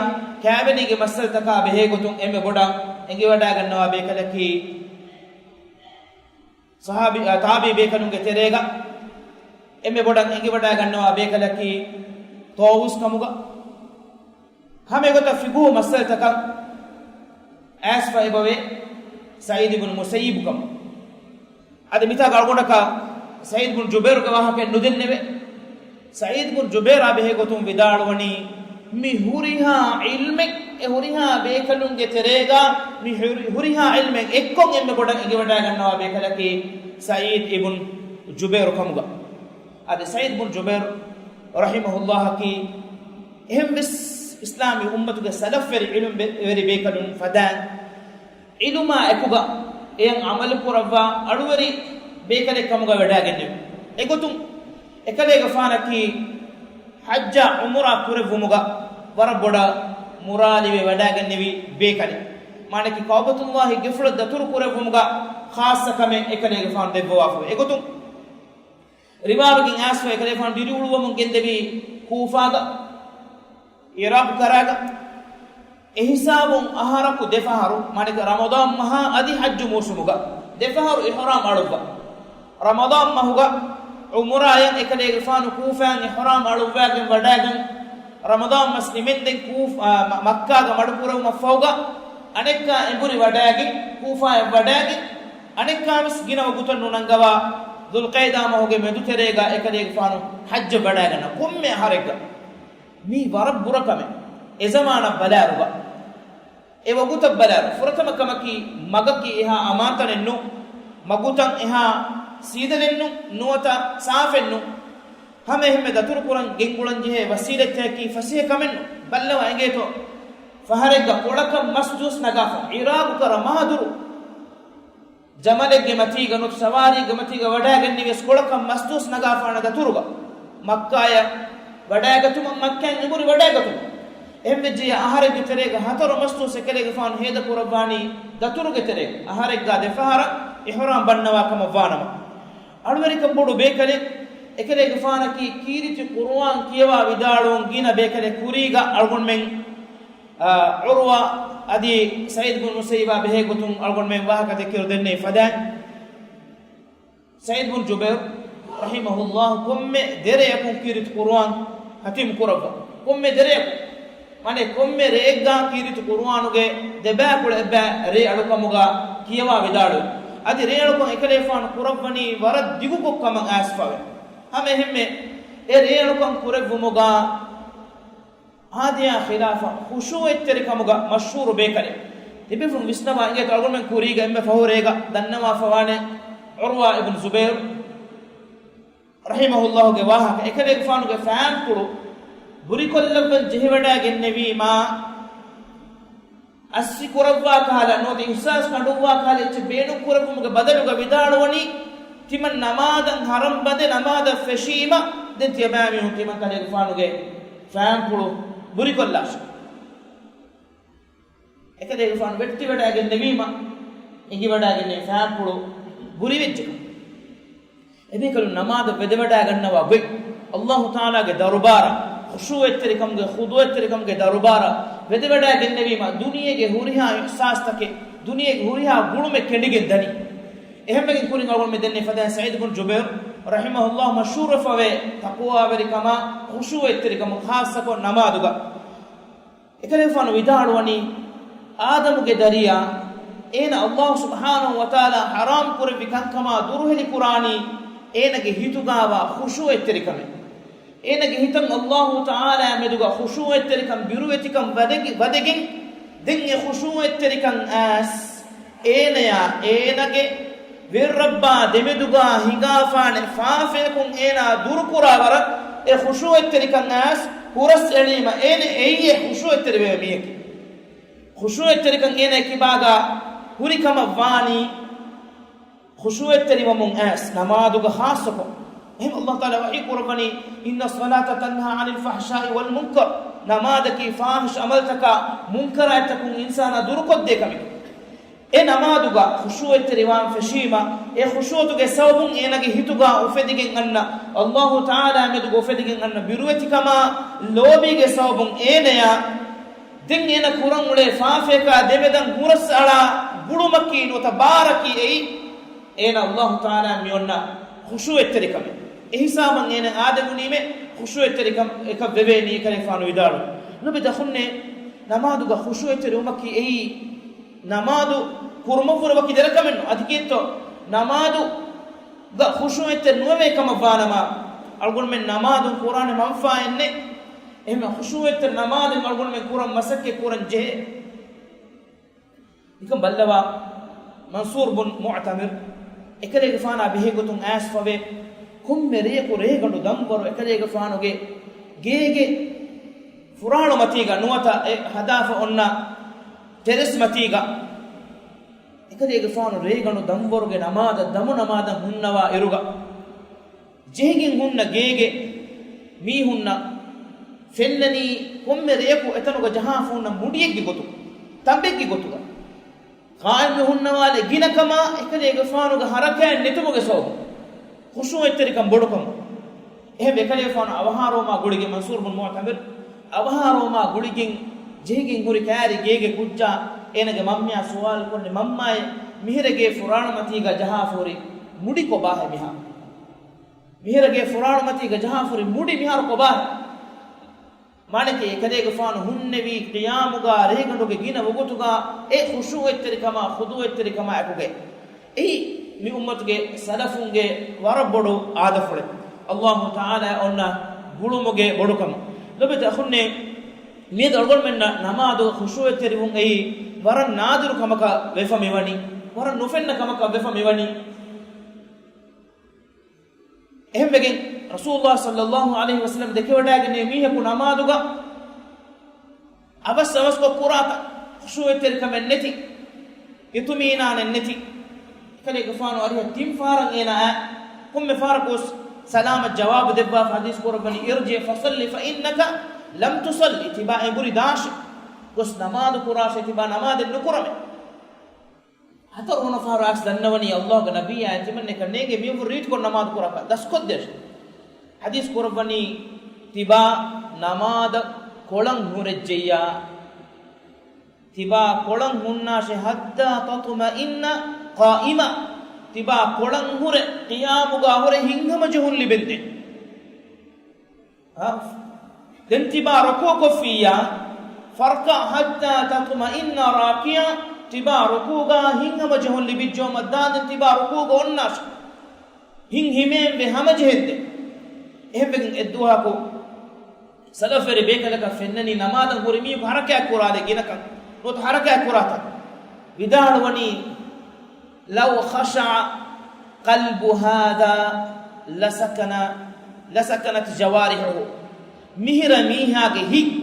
ކައިވެނީގެ މައްސަލަތަކާ ބެހޭގޮތުން އެންމެ ބޮޑަށް އެނގިވަޑައިގަންނަވާ ބޭކަލަކީ ޞަޙާބީ، އާ، ތާބީ ބޭކަލުންގެ ތެރޭގަ އެންމެ ބޮޑަށް އެނގިވަޑައިގަންނަވާ ބޭކަލަކީ ޠާވޫސް ކަމުގަ. ހަމަ އެގޮތަށް ފިޤުހު މައްސަލަތަކަށް އައިސްފަ އެބަވޭ ސަޢީދު ބުން މުސައްޔިބު ކަމުގަ. އަދި މިތާގަ އަޅުގަނޑަކަށް ސަޢީދު ބުން ޖުބައިރުގެ ވާހަކައެއް ނުދެންނެވެ. ސަޢީދު ބުން ޖުބައިރާ ބެހޭ ގޮތުން ވިދާޅުވަނީ، މި ހުރިހާ ޢިލްމެއް، އެ ހުރިހާ ބޭކަލުންގެ ތެރޭގަ މި ހުރި، ހުރިހާ ޢިލްމެއް އެއްކޮށް އެންމެ ބޮޑަށް އެނގިވަޑައިގަންނަވާ ބޭކަލަކީ ސަޢީދު އިބުން ޖުބައިރު ކަމުގަ. އަދި ސަޢީދު ބުން ޖުބައިރު ރަޙިމަހުﷲ އަކީ އެހެން ވެސް އިސްލާމީ އުއްމަތުގެ ސަލަފްވެރި ޢިލްމުވެރި ބޭކަލުން ފަދައިން ޢިލްމާ އެކުގަ އެޔަށް ޢަމަލު ކުރައްވާ އަޅުވެރި ބޭކަލެއް ކަމުގަ ވެޑައިގެންނެވި. އެގޮތުން އެކަލޭގެފާނަކީ ޙައްޖާ ޢުމުރާ ކުރެއްވުމުގަ ވަރަށް ބޮޑަށް މުރާލިވެ ވަޑައިގެންނެވި ބޭކަލެއް. މާނައަކީ ކަޢުބަތުﷲގެ ގެފުޅަށް ދަތުރު ކުރެއްވުމުގަ ޚާއްޞަ ކަމެއް އެކަލޭގެފާނު ދެއްވަވާފަވޭ. އެގޮތުން ރިވާވެގެން އައިސްފަ އެކަލޭގެފާނު ދިރިއުޅުވަމުން ގެންދެވީ ކޫފާގަ، ޢިރާޤު ކަރާގަ. އެހިސާބުން އަހަރަކު ދެފަހަރު، މާނައަކީ ރަމަޟާން މަހާ އަދި ޙައްޖު މޫސުމުގަ ދެފަހަރު އިޙްރާމް އަޅުއްވާ. ރަމަޟާން މަހުގަ ޢުމުރާޔަށް އެކަލޭގެފާނު ކޫފާއިން އިޙްރާމް އަޅުއްވާގެން ވަޑައިގެން، ރަމަޟާން މަސް ނިމެންދެން ކޫފް-، އާ، މަ-، މައްކާގަ މަޑުކުރެވުމަށްފަހުގަ އަނެއްކާ އެނބުރި ވަޑައިގެން، ކޫފާޔަށް ވަޑައިގެން، އަނެއްކާވެސް ގިނަ ވަގުތެއް ނުނަންގަވާ ޛުލްޤަޢިދާ މަހުގެ މެދުތެރޭގަ އެކަލޭގެފާނު ޙައްޖަށް ވަޑައިގަންނަ ކޮންމެ އަހަރެއްގަ. މީ ވަރަށް ބުރަ ކަމެއް. އެ ޒަމާނަށް ބަލާއިރުގަ، އެ ވަގުތަށް ބަލާއިރު، ފުރަތަމަ ކަމަކީ މަގަކީ އެހާ އަމާންތަނެއް ނޫން، މަގުތައް އެހާ ސީދަލެއް ނޫން، ނުވަތަ ސާފެއް ނޫން. ހަމަ އެހެންމެ ދަތުރުކުރަން ގެންގުޅަންޖެހޭ ވަސީލަތްތަކަކީ ފަސޭހަ ކަމެއް ނޫން. ބައްލަވާ އެނގޭތޯ، ފަހަރެއްގަ ކޮޅަކަށް މަސް ދުވަސް ނަގާފަ، ޢިރާޤު ކަރަ މާދުރު ޖަމަލެއްގެ މަތީގަ ނުވަތަ ސަވާރީގެ މަތީގަ ވަޑައިގެންނެވިޔަސް ކޮޅަކަށް މަސްދުވަސް ނަގާފާނެ ދަތުރުގަ، މައްކާޔަށް ވަޑައިގަތުމަށް، މައްކާއިން އެނބުރި ވަޑައިގަތުމަށް. އެހެންވެއްޖެޔާ އަހަރެއްގެ ތެރޭގަ ހަތަރު މަސްދުވަސް އެކަލޭގެފާނު ހޭދަކުރައްވާނީ ދަތުރުގެ ތެރޭގަ. އަހަރެއްގަ ދެފަހަރަށް އިޙްރާމް ބަންނަވާ ކަމަށް ވާނަމަ، އަޅުވެރިކަން ބޮޑު ބޭކަލެއް. އެކަލޭގެފާނަކީ ކީރިތި ޤުރުއާން ކިޔަވާ ވިދާޅުވުން ގިނަ ބޭކަލެއް. ކުރީގަ އަޅުގަނޑުމެން އާ، ޢުރުވާ އަދި ސަޢީދު ބުން މުސައްޔިބާ ބެހޭ ގޮތުން އަޅުގަނޑުމެން ވާހަކަ ދެކިއިރު ދެންނެވި ފަދައިން، ސަޢީދު ބުން ޖުބައިރު ރަޙިމަހުﷲ ކޮންމެ ދެރަޔަކުން ކީރިތި ޤުރުއާން ހަތިމް ކުރައްވާ. ކޮންމެ ދެރަޔަކުން، މާނަ ކޮންމެ ރެއެއްގަ ކީރިތި ޤުރުއާނުގެ ދެބައިކުޅަ އެއްބައި ރޭ އަޅުކަމުގަ ކިޔަވާ ވިދާޅުވި. އަދި ރޭ އަޅުކަން އެކަލޭފާނު ކުރައްވަނީ ވަރަށް ދިގުކޮށް ކަމަށް އައިސްފަވޭ. ހަމަ އެހެންމެ އެ ރޭ އަޅުކަން ކުރެއްވުމުގަ އާދަޔާ ޚިލާފަށް ޚުޝޫޢަތްތެރިކަމުގަ މަޝްހޫރު ބޭކަލެއް. ތިބޭފުޅުން ވިސްނަވާ އިނގޭތޯ އަޅުގަނޑުމެން ކުރީގަ އެންމެ ފަހު ރޭގަ ދަންނަވާފަވާނެ ޢުރުވާ އިބްނު ޒުބައިރު ރަޙިމަހުﷲގެ ވާހަކަ. އެކަލޭގެފާނުގެ ފާންޕުޅު ބުރިކޮށްލައްވަން ޖެހިވަޑައިގެންނެވީމާ، އައްސި ކުރައްވާ ކަހަލަ ނުވަތަ އިޙްސާސް ކަނޑުއްވާ ކަހަލަ އެއްޗެއް ބޭނުން ކުރެއްވުމުގެ ބަދަލުގަ ވިދާޅުވަނީ، ތިމަން ނަމާދަށް ހަރަން ބަނދެ ނަމާދަށް ފެށީމަ، ދެން ތިޔަބައިމީހުން ތިމަން ކަލޭގެފާނުގެ ފާންޕުޅު ބުރިކޮށްލާށި. އެކަލޭގެފާނު ވެއްޓިވަޑައިގެންނެވީމަ، އެނގިވަޑައިގެންނެވި ފާންޕުޅު ބުރިވެއްޖެކަން. އެބޭކަލުން ނަމާދަށް ވެދެވަޑައިގަންނަވާ ގޮތް، އައްލާހު ތަޢާލާގެ ދަރުބާރަށް، ޚުޝޫޢަތްތެރިކަމުގެ، ޚުޟޫޢަތްތެރިކަމުގެ ދަރުބާރަށް ވެދެވަޑައިގެންނެވީމަ، ދުނިޔޭގެ ހުރިހާ އިޙްސާސްތަކެއް، ދުނިޔޭގެ ހުރިހާ ގުޅުމެއް ކެނޑިގެން ދަނީ. އެހެންވެގެން ކުރިން އަޅުގަނޑުމެން ދެންނެވި ފަދައިން ސަޢީދު ބުން ޖުބައިރު ރަޙިމަހުﷲ މަޝްހޫރުވެފަވޭ ތަޤްވާވެރިކަމާ، ޚުޝޫޢަތްތެރިކަމުން، ޚާއްޞަކޮށް ނަމާދުގަ. އެކަލޭގެފާނު ވިދާޅުވަނީ، އާދަމުގެ ދަރިޔާ އޭނަ އައްލާހު ސުބްޙާނަހު ވަތަޢާލާ ޙަރާމް ކުރެއްވި ކަންކަމާ ދުރުހެލި ކުރާނީ އޭނަގެ ހިތުގާވާ ޚުޝޫޢަތްތެރިކަމެއް. އޭނަގެ ހިތަށް އައްލާހު ތަޢާލާ މެދުގަ ޚުޝޫޢަތްތެރިކަން، ބިރުވެތިކަން ވަދެގި-، ވަދެގެން، ދެން އެ ޚުޝޫޢަތްތެރިކަން އައިސް އޭނަޔާ އޭނަގެ ވެރިރައްބާ ދެމެދުގާ ހިނގާފާނެ ފާފަޔަކުން އޭނާ ދުރުކުރާ ވަރަށް އެ ޚުޝޫޢަތްތެރިކަން އައިސް ހުރަސް އެޅީމަ އޭނަ އެއީ އެ ޚުޝޫޢަތްތެރިވޭ މީހެކޭ. ޚުޝޫޢަތްތެރިކަން އޭނަ ކިބާގާ ހުރި ކަމަށް ވާނީ ޚުޝޫޢަތްތެރިވަމުން އައިސް ނަމާދުގަ ޚާއްޞަކޮށް. އެހެން ﷲ ތަޢާލާ ވަޙީ ކުރައްވަނީ، إن الصلاة تنهى عن الفحشاء والمنكر، ނަމާދަކީ ފާޙިޝް ޢަމަލުތަކާ މުންކަރާތްތަކުން އިންސާނާ ދުރުކޮށްދޭ ކަމެކޭ. އެ ނަމާދުގަ ޚުޝޫޢަތްތެރިވާން ފެށީމަ، އެ ޚުޝޫޢަތުގެ ސަބަބުން އޭނާގެ ހިތުގަ އުފެދިގެން އަންނަ، ﷲ ތަޢާލާ މެދުގަ އުފެދިގެން އަންނަ ބިރުވެތިކަމާ ލޯބީގެ ސަބަބުން އޭނަޔާ ދެން އޭނަ ކުރަން އުޅޭ ފާފަޔަކާ ދެމެދަށް ހުރަސް އަޅާ ގުޅުމަކީ ނުވަތަ ބާރަކީ އެއީ، އޭނަ ﷲ ތަޢާލާ މިއޮންނަ ޚުޝޫޢަތްތެރިކަމެއް. އެހިސާބަށް އޭނަ އާދެވުނީމޭ ޚުޝޫޢަތްތެރިކަމަކަށް ވެވޭނީ ކަލޭފާނު ވިދާޅުވި. ލޮބުވެތި އަޚުންނޭ، ނަމާދުގަ ޚުޝޫޢަތްތެރިވުމަކީ އެއީ، ނަމާދު ކުރުމަށްވުރެ ވަކި ދެރަކަމެއްނު. އަދި ކީއްތޯ؟ ނަމާދުގަ ޚުޝޫޢަތްތެރި ނުވެވޭ ކަމަށް ވާނަމަ، އަޅުގަނޑުމެން ނަމާދުން ކުރާނެ މަންފާއެއް ނެތް. އެހެން ޚުޝޫޢަތްތެރި ނަމާދެއް އަޅުގަނޑުމެން ކުރަން މަސައްކަތް ކުރަން ޖެހޭ. ނިކަން ބައްލަވާ، މަންސޫރު ބުން މުޢުތަމިރު އެކަލޭގެފާނާ ބެހޭގޮތުން އައިސްފަވޭ، ކޮންމެ ރެޔަކު ރޭގަނޑު ދަންވަރު އެކަލޭގެފާނުގެ ގޭގެ ފުރާޅުމަތީގަ ނުވަތަ އެ ހަދާފަ އޮންނަ ޓެރެސް މަތީގަ އެކަލޭގެފާނު ރޭގަނޑު ދަންވަރުގެ ނަމާދަށް ދަމު ނަމާދަށް ހުންނަވާ އިރުގަ، ޖެހިގެން ހުންނަ ގޭގެ މީހުންނަށް ފެންނަނީ ކޮންމެ ރެޔަކު އެތަނުގަ ޖަހާފަ ހުންނަ މުޑިއެއްގެ ގޮތުގަ، ތަނބެއްގެ ގޮތުގަ ޤާއިމްވެ ހުންނަވާލެ ގިނަކަމާ އެކަލޭގެފާނުގެ ޙަރަކާތް ނެތުމުގެ ސަބަބުން ޚުޝޫޢަތްތެރިކަން ބޮޑުކަމުން. އެހެންވެ އެކަލޭގެފާނު އަވަހާރަވުމާ ގުޅިގެން، މަންސޫރު ބުން މުޢުތަމިރު އަވަހާރަވުމާ ގުޅިގެން ޖެހިގެން ހުރި ކައިރި ގޭގެ ކުއްޖާ އޭނަގެ މަންމަޔާ ސުވާލު ކޮށްލި، މަންމާއޭ، މިހިރަ ގޭ ފުރާޅުމަތީގަ ޖަހާފަ ހުރި މުޑި ކޮބާހޭ މިހާރު؟ މިހިރަ ގޭ ފުރާޅުމަތީގަ ޖަހާފަ ހުރި މުޑި މިހާރު ކޮބާހޭ؟ މާނައަކީ އެކަލޭގެފާނު ހުންނެވީ ޤިޔާމުގާ ރޭގަނޑުގެ ގިނަ ވަގުތުގާ އެ ޚުޝޫޢަތްތެރިކަމާ ޚުޟޫޢަތްތެރިކަމާ އެކުގައި. އެއީ މި އުއްމަތުގެ ސަލަފުންގެ ވަރަށް ބޮޑު އާދަފުޅެއް. ﷲ ތަޢާލާ އޮންނަ ގުޅުމުގެ ބޮޑުކަމުން. ލޮބުވެތި އަޚުންނޭ، މިއަދު އަޅުގަނޑުމެންނަށް ނަމާދު ޚުޝޫޢަތްތެރިވުން އެއީ ވަރަށް ނާދިރު ކަމަކަށް ވެފަ މިވަނީ، ވަރަށް ނުފެންނަ ކަމަކަށް ވެފަ މިވަނީ. އެހެންވެގެން ރަސޫލުﷲ ޞައްލަﷲ ޢަލައިހި ވަސައްލަމް ދެކެވަޑައިގެންނެވި މީހަކު ނަމާދުގަ އަވަސް އަވަސްކޮށް ކުރާތަން، ޚުޝޫޢަތްތެރިކަމެއް ނެތި، އިޠުމީނާނެއް ނެތި. އެކަލޭގެފާނު އަރިހަށް ތިން ފަހަރަށް އޭނާ އައި، ކޮންމެ ފަހަރަކުވެސް ސަލާމަށް ޖަވާބު ދެއްވާފަ ޙަދީޘް ކުރައްވަނީ، ارجع فصل فإنك لم تصل، ތިބާ އެނބުރި ދާށޭ، ގޮސް ނަމާދު ކުރާށޭ، ތިބާ ނަމާދެއް ނުކުރަމޭ. ހަތަރު ވަނަ ފަހަރު އައިސް ދަންނަވަނީ ﷲގެ ނަބިއްޔާ އެތިމަންނަކަށް ނޭނގެ މިއަށްވުރެ ރީތިކޮށް ނަމާދު ކުރާކަށް ދަސްކޮށްދޭށޭ. ޙަދީޘް ކުރައްވަނީ ތިބާ ނަމާދަށް ކޮޅަށް ހުރެއްޖެއްޔާ، ތިބާ ކޮޅަށް ހުންނާށޭ، حتى تطمئن قائما، ތިބާ ކޮޅަށް ހުރެ ޤިޔާމުގާ ހުރެ ހިތްހަމަޖެހުން ލިބެންދެން. އާ، ދެން ތިބާ ރުކޫޢުކޮށްފިއްޔާ، فاركع حتى تطمئن راكعا، ތިބާ ރުކޫޢުގާ ހިތްހަމަޖެހުން ލިބިއްޖެއުމަށް ދާންދެން ތިބާ ރުކޫޢުގަ އޮންނާށޭ. ހިތް ހިމޭންވެ ހަމަޖެހެންދެން. އެހެންވެގެން އެއްދުވަހަކު ސަލަފްވެރި ބޭކަލަކަށް ފެންނަނީ ނަމާދަށް ހުރި މީހަކު ޙަރަކާތް ކުރާލެއް ގިނަކަން، ނުވަތަ ޙަރަކާތް ކުރާތަން. ވިދާޅުވަނީ، لو خشع قلب هذا لسكن، لسكنت جوارحه. މިހިރަ މީހާގެ ހިތް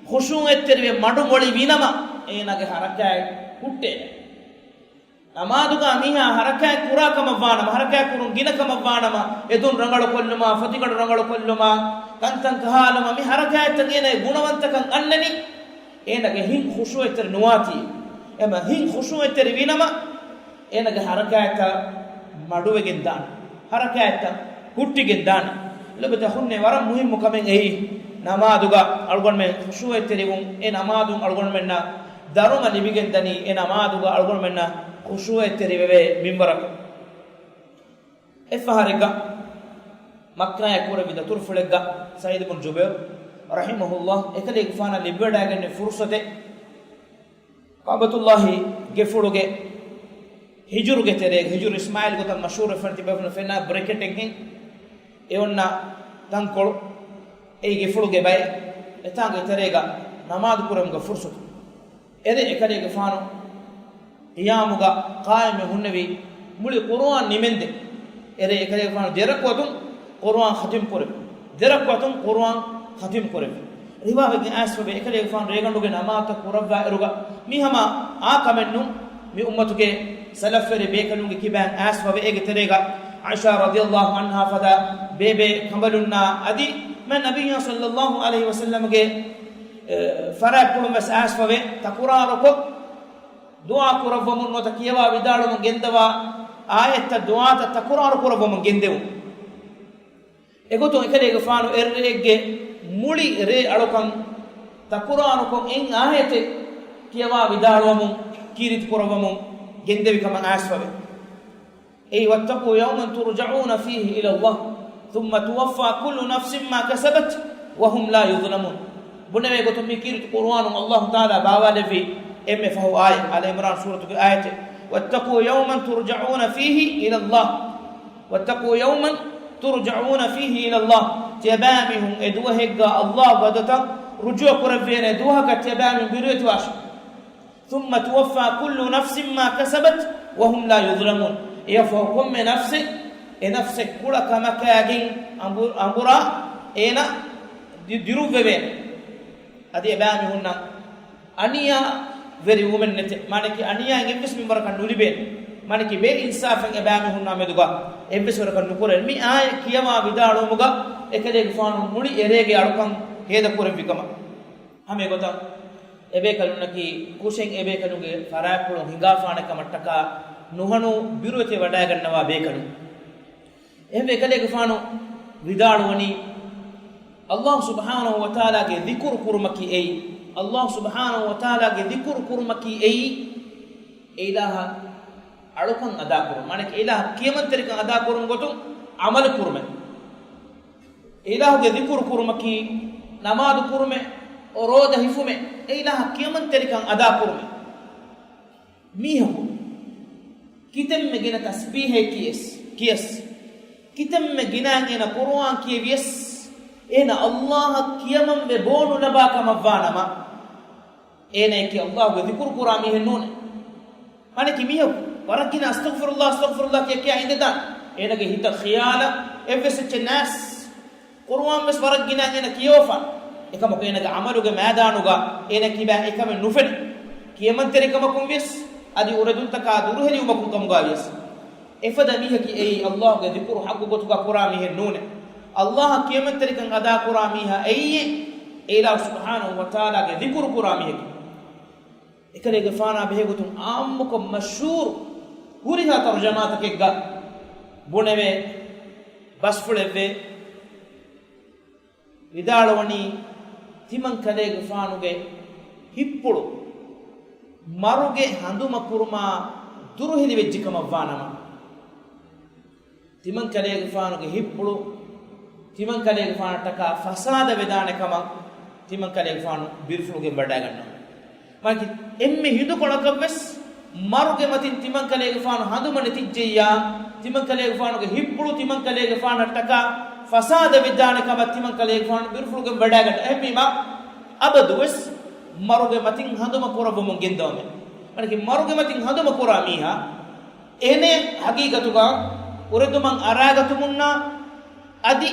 ޚުޝޫޢަތްތެރިވެ މަޑުމޮޅި ވިނަމަ، އޭނާގެ ޙަރަކާތް ހުއްޓޭނެ. ނަމާދުގާ މީހާ ޙަރަކާތް ކުރާ ކަމަށް ވާނަމަ، ޙަރަކާތް ކުރުން ގިނަ ކަމަށް ވާނަމަ، އެދުން ރަނގަޅު ކޮށްލުމާ، ފޮތިގަނޑު ރަނގަޅު ކޮށްލުމާ، ތަންތަން ކަހާލުމާ، މި ޙަރަކާތްތައް އޭނާގެ ގުނަވަންތަކަން އަންނަނީ، އޭނާގެ ހިތް ޚުޝޫޢަތްތެރި ނުވާތީ. އެމަ ހިތް ޚުޝޫޢަތްތެރި ވިނަމަ، އޭނާގެ ޙަރަކާތްތައް މަޑުވެގެން ދާނެ. ޙަރަކާތްތައް ހުއްޓިގެން ދާނެ. ލޮބުވެތި އަޚުންނޭ، ވަރަށް މުހިއްމު ކަމެއް އެއީ، ނަމާދުގަ އަޅުގަނޑުމެން ޚުޝޫޢަތްތެރިވުން، އެ ނަމާދުން އަޅުގަނޑުމެންނަށް ދަރުމަ ލިބިގެންދަނީ، އެ ނަމާދުގަ އަޅުގަނޑުމެންނަށް ޚުޝޫޢަތްތެރިވެވޭ މިންވަރަކަށް. އެއްފަހަރެއްގަ މައްކާއަށް ކުރެއްވި ދަތުރުފުޅެއްގަ ސަޢީދު ބުން ޖުބައިރު ރަޙިމަހުﷲ އެކަލޭގެފާނަށް ލިބިވަޑައިގެންނެވި ފުރުޞަތެއް، ކަޢުބަތުﷲ ގެފުޅުގެ ހިޖުރުގެ ތެރޭގަ، ހިޖުރު އިސްމާޢީލް ގޮތަށް މަޝްހޫރުވެފަ ތިބެފަ ފެންނަ ބްރެކެޓެއްހެން އެ އޮންނަ ތަންކޮޅު، އެ ގެފުޅުގެ ބައެއް އެތާނގެ ތެރޭގަ ނަމާދު ކުރުމުގެ ފުރުޞަތު. އެރޭ އެކަލޭގެފާނު ޤިޔާމުގަ ޤާއިމްވެ ހުންނެވި މުޅި ޤުރުއާން ނިމެންދެން. އެރޭ އެކަލޭގެފާނު ދެރަކުޢަތުން ޤުރުއާން ޚަތިމް ކުރެއްވި. ދެރަކުޢަތުން ޤުރުއާން ޚަތިމް ކުރެއްވި. ރިވާވެގެން އައިސްފަވޭ، އެކަލޭގެފާނު ރޭގަނޑުގެ ނަމާދުތައް ކުރައްވާ އިރުގަ މީ ހަމަ އާ ކަމެއް ނޫން. މި އުއްމަތުގެ ސަލަފްވެރި ބޭކަލުންގެ ކިބައިން އައިސްފަވޭ. އޭގެ ތެރޭގަ ޢާއިޝާ ރަޟިޔަﷲ ޢަންހާ ފަދަ ބޭބޭ ކަނބަލުންނާ އަދި މާތް ނަބިއްޔާ ޞައްލަﷲ ޢަލައިހި ވަސައްލަމްގެ، އެ، ފަރާތްޕުޅުން ވެސް އައިސްފަވޭ. ތަކުރާރުކޮށް، ދުޢާ ކުރައްވަމުން ނުވަތަ ކިޔަވާ ވިދާޅުވަމުން ގެންދަވާ އާޔަތްތައް ދުޢާތައް ތަކުރާރު ކުރައްވަމުން ގެންދެވުން. އެގޮތުން އެކަލޭގެފާނު އެއްރެއެއްގެ މުޅި ރޭ އަޅުކަން ތަކުރާރުކޮށް އެއް އާޔަތެއް ކިޔަވާ ވިދާޅުވަމުން ކީރިތި ކުރައްވަމުން ގެންދެވި ކަމަށް އައިސްފަވޭ. އެއީ، واتقوا يوما ترجعون فيه إلى الله ثم توفى كل نفس ما كسبت وهم لا يظلمون. ބުނެވޭ ގޮތުން މި ކީރިތި ޤުރުއާނުން ﷲ ތަޢާލާ ބާވާލެއްވި އެންމެ ފަހު އާޔަތް، އާލު ޢިމްރާން ސޫރަތުގެ އާޔަތެއް، واتقوا يوما ترجعون فيه إلى الله، واتقوا يوما ترجعون فيه إلى الله. ތިޔަބައިމީހުން އެ ދުވަހެއްގަ ﷲ ގެ އަތަށް ރުޖޫޢަ ކުރެވޭނެ ދުވަހަކަށް ތިޔަބައިމީހުން ބިރުވެތިވާށޭ. ثم توفى كل نفس ما كسبت وهم لا يظلمون. އެއަށްފަހު ކޮންމެ ނަފްސެއް އެ ނަފްސެއް ކުޅަ ކަމަކާގެން އަނބު-، އަނބުރާ އޭނަ ދި-، ދިރުއްވެވޭނެ. އަދި އެބައިމީހުންނަށް އަނިޔާވެރިވުމެއް ނެތޭ. މާނައަކީ އަނިޔާއެއް އެއްވެސް މިންވަރަކަށް ނުލިބޭނެ. މާނައަކީ ބޭއިންސާފެއް އެބައިމީހުންނާ މެދުގަ އެއްވެސް ވަރަކަށް ނުކުރޭނެ. މި އާޔަތް ކިޔަވާ ވިދާޅުވުމުގަ އެކަލޭގެފާނު މުޅި އެރޭގެ އަޅުކަން ހޭދަކުރެއްވި ކަމަށް. ހަމަ އެގޮތަށް އެބޭކަލުންނަކީ ކުށެއް އެބޭކަލުންގެ ފަރާތްޕުޅުން ހިނގާފާނެ ކަމަށްޓަކާ ނުހަނު ބިރުވެތި ވަޑައިގަންނަވާ ބޭކަލުން. އެހެންވެ އެކަލޭގެފާނު ވިދާޅުވަނީ، ﷲ ސުބްޙާނަހޫ ވަތަޢާލާގެ ޛިކުރު ކުރުމަކީ އެއީ، ﷲ ސުބްޙާނަހޫ ވަތަޢާލާގެ ޛިކުރު ކުރުމަކީ އެއީ، އެ އިލާހަށް އަޅުކަން އަދާކުރުން، މާނައަކީ އެ އިލާހަށް ކިޔަމަންތެރިކަން އަދާކުރުން ގޮތުން ޢަމަލު ކުރުމެއް. އެ އިލާހުގެ ޛިކުރު ކުރުމަކީ ނަމާދު ކުރުމެއް، ރޯދަ ހިފުމެއް، އެ އިލާހަށް ކިޔަމަންތެރިކަން އަދާކުރުމެއް. މީހަކު ކިތަންމެ ގިނަ ތަސްބީޙެއް ކިޔަސް، ކިޔަސް، ކިތަންމެ ގިނައިން އޭނަ ޤުރުއާން ކިޔެވިޔަސް، އޭނަ ﷲ އަށް ކިޔަމަންވެ ބޯ ނުލަބާ ކަމަށްވާނަމަ، އޭނައަކީ ﷲ ގެ ޛިކުރު ކުރާ މީހެއް ނޫނޭ. މާނައަކީ މީހަކު ވަރަށް ގިނަ އަސްތަޣްފިރުﷲ، އަސްތަޣްފިރުﷲ ކިޔާ ކިޔާ އިނދެދާނެ. އޭނަގެ ހިތަށް ޚިޔާލަށް އެއްވެސް އެއްޗެއް ނާސް. ޤުރުއާން ވެސް ވަރަށް ގިނައިން އޭނަ ކިޔަވާފާނެ. އެކަމަކު އޭނަގެ ޢަމަލުގެ މައިދާނުގަ އޭނަ ކިބާ އެކަމެއް ނުފެނޭ. ކިޔަމަންތެރިކަމަކުން ވިޔަސް، އަދި އުރެދުންތަކާ ދުރުހެލިވުމަކުން ކަމުގަ ވިޔަސް. އެފަދަ މީހަކީ އެއީ ﷲ ގެ ޛިކުރު ޙައްޤު ގޮތުގަ ކުރާ މީހެއް ނޫނޭ. ﷲ އަށް ކިޔަމަންތެރިކަން އަދާކުރާ މީހާ އެއީ، އެ އިލާހު ސުބްޙާނަހޫ ވަތަޢާލާގެ ޛިކުރު ކުރާ މީހަކީ. އެކަލޭގެފާނާ ބެހޭގޮތުން ޢާއްމުކޮށް މަޝްހޫރު ހުރިހާ ތަރުޖަމާތަކެއްގަ ބުނެވޭ ބަސްފުޅެއްވޭ. ވިދާޅުވަނީ، ތިމަން ކަލޭގެފާނުގެ ހިތްޕުޅު މަރުގެ ހަނދުމަކުރުމާ ދުރުހެލިވެއްޖެ ކަމަށްވާނަމަ، ތިމަން ކަލޭގެފާނުގެ ހިތްޕުޅު ތިމަން ކަލޭގެފާނަށްޓަކާ ފަސާދަ ވެދާނެ ކަމަށް ތިމަން ކަލޭގެފާނު ބިރުފުޅުގެން ވަޑައިގަންނަވާ. މާނައަކީ އެންމެ ހިނދުކޮޅަކަށްވެސް މަރުގެ މަތިން ތިމަން ކަލޭގެފާނު ހަނދުމަ ނެތިއްޖެއްޔާ، ތިމަން ކަލޭގެފާނުގެ ހިތްޕުޅު ތިމަން ކަލޭގެފާނަށްޓަކާ ފަސާދަ ވެދާނެ ކަމަށް ތިމަން ކަލޭގެފާނު ބިރުފުޅުގެން ވަޑައިގަންނަ. އެހެންވީމާ، އަބަދުވެސް މަރުގެ މަތިން ހަނދުމަ ކުރައްވަމުން ގެންދަވަމޭ. މާނައަކީ މަރުގެ މަތިން ހަނދުމަ ކުރާ މީހާ އޭނަ ހަގީގަތުގަ އުރެދުމަށް އަރާގަތުމުންނާ އަދި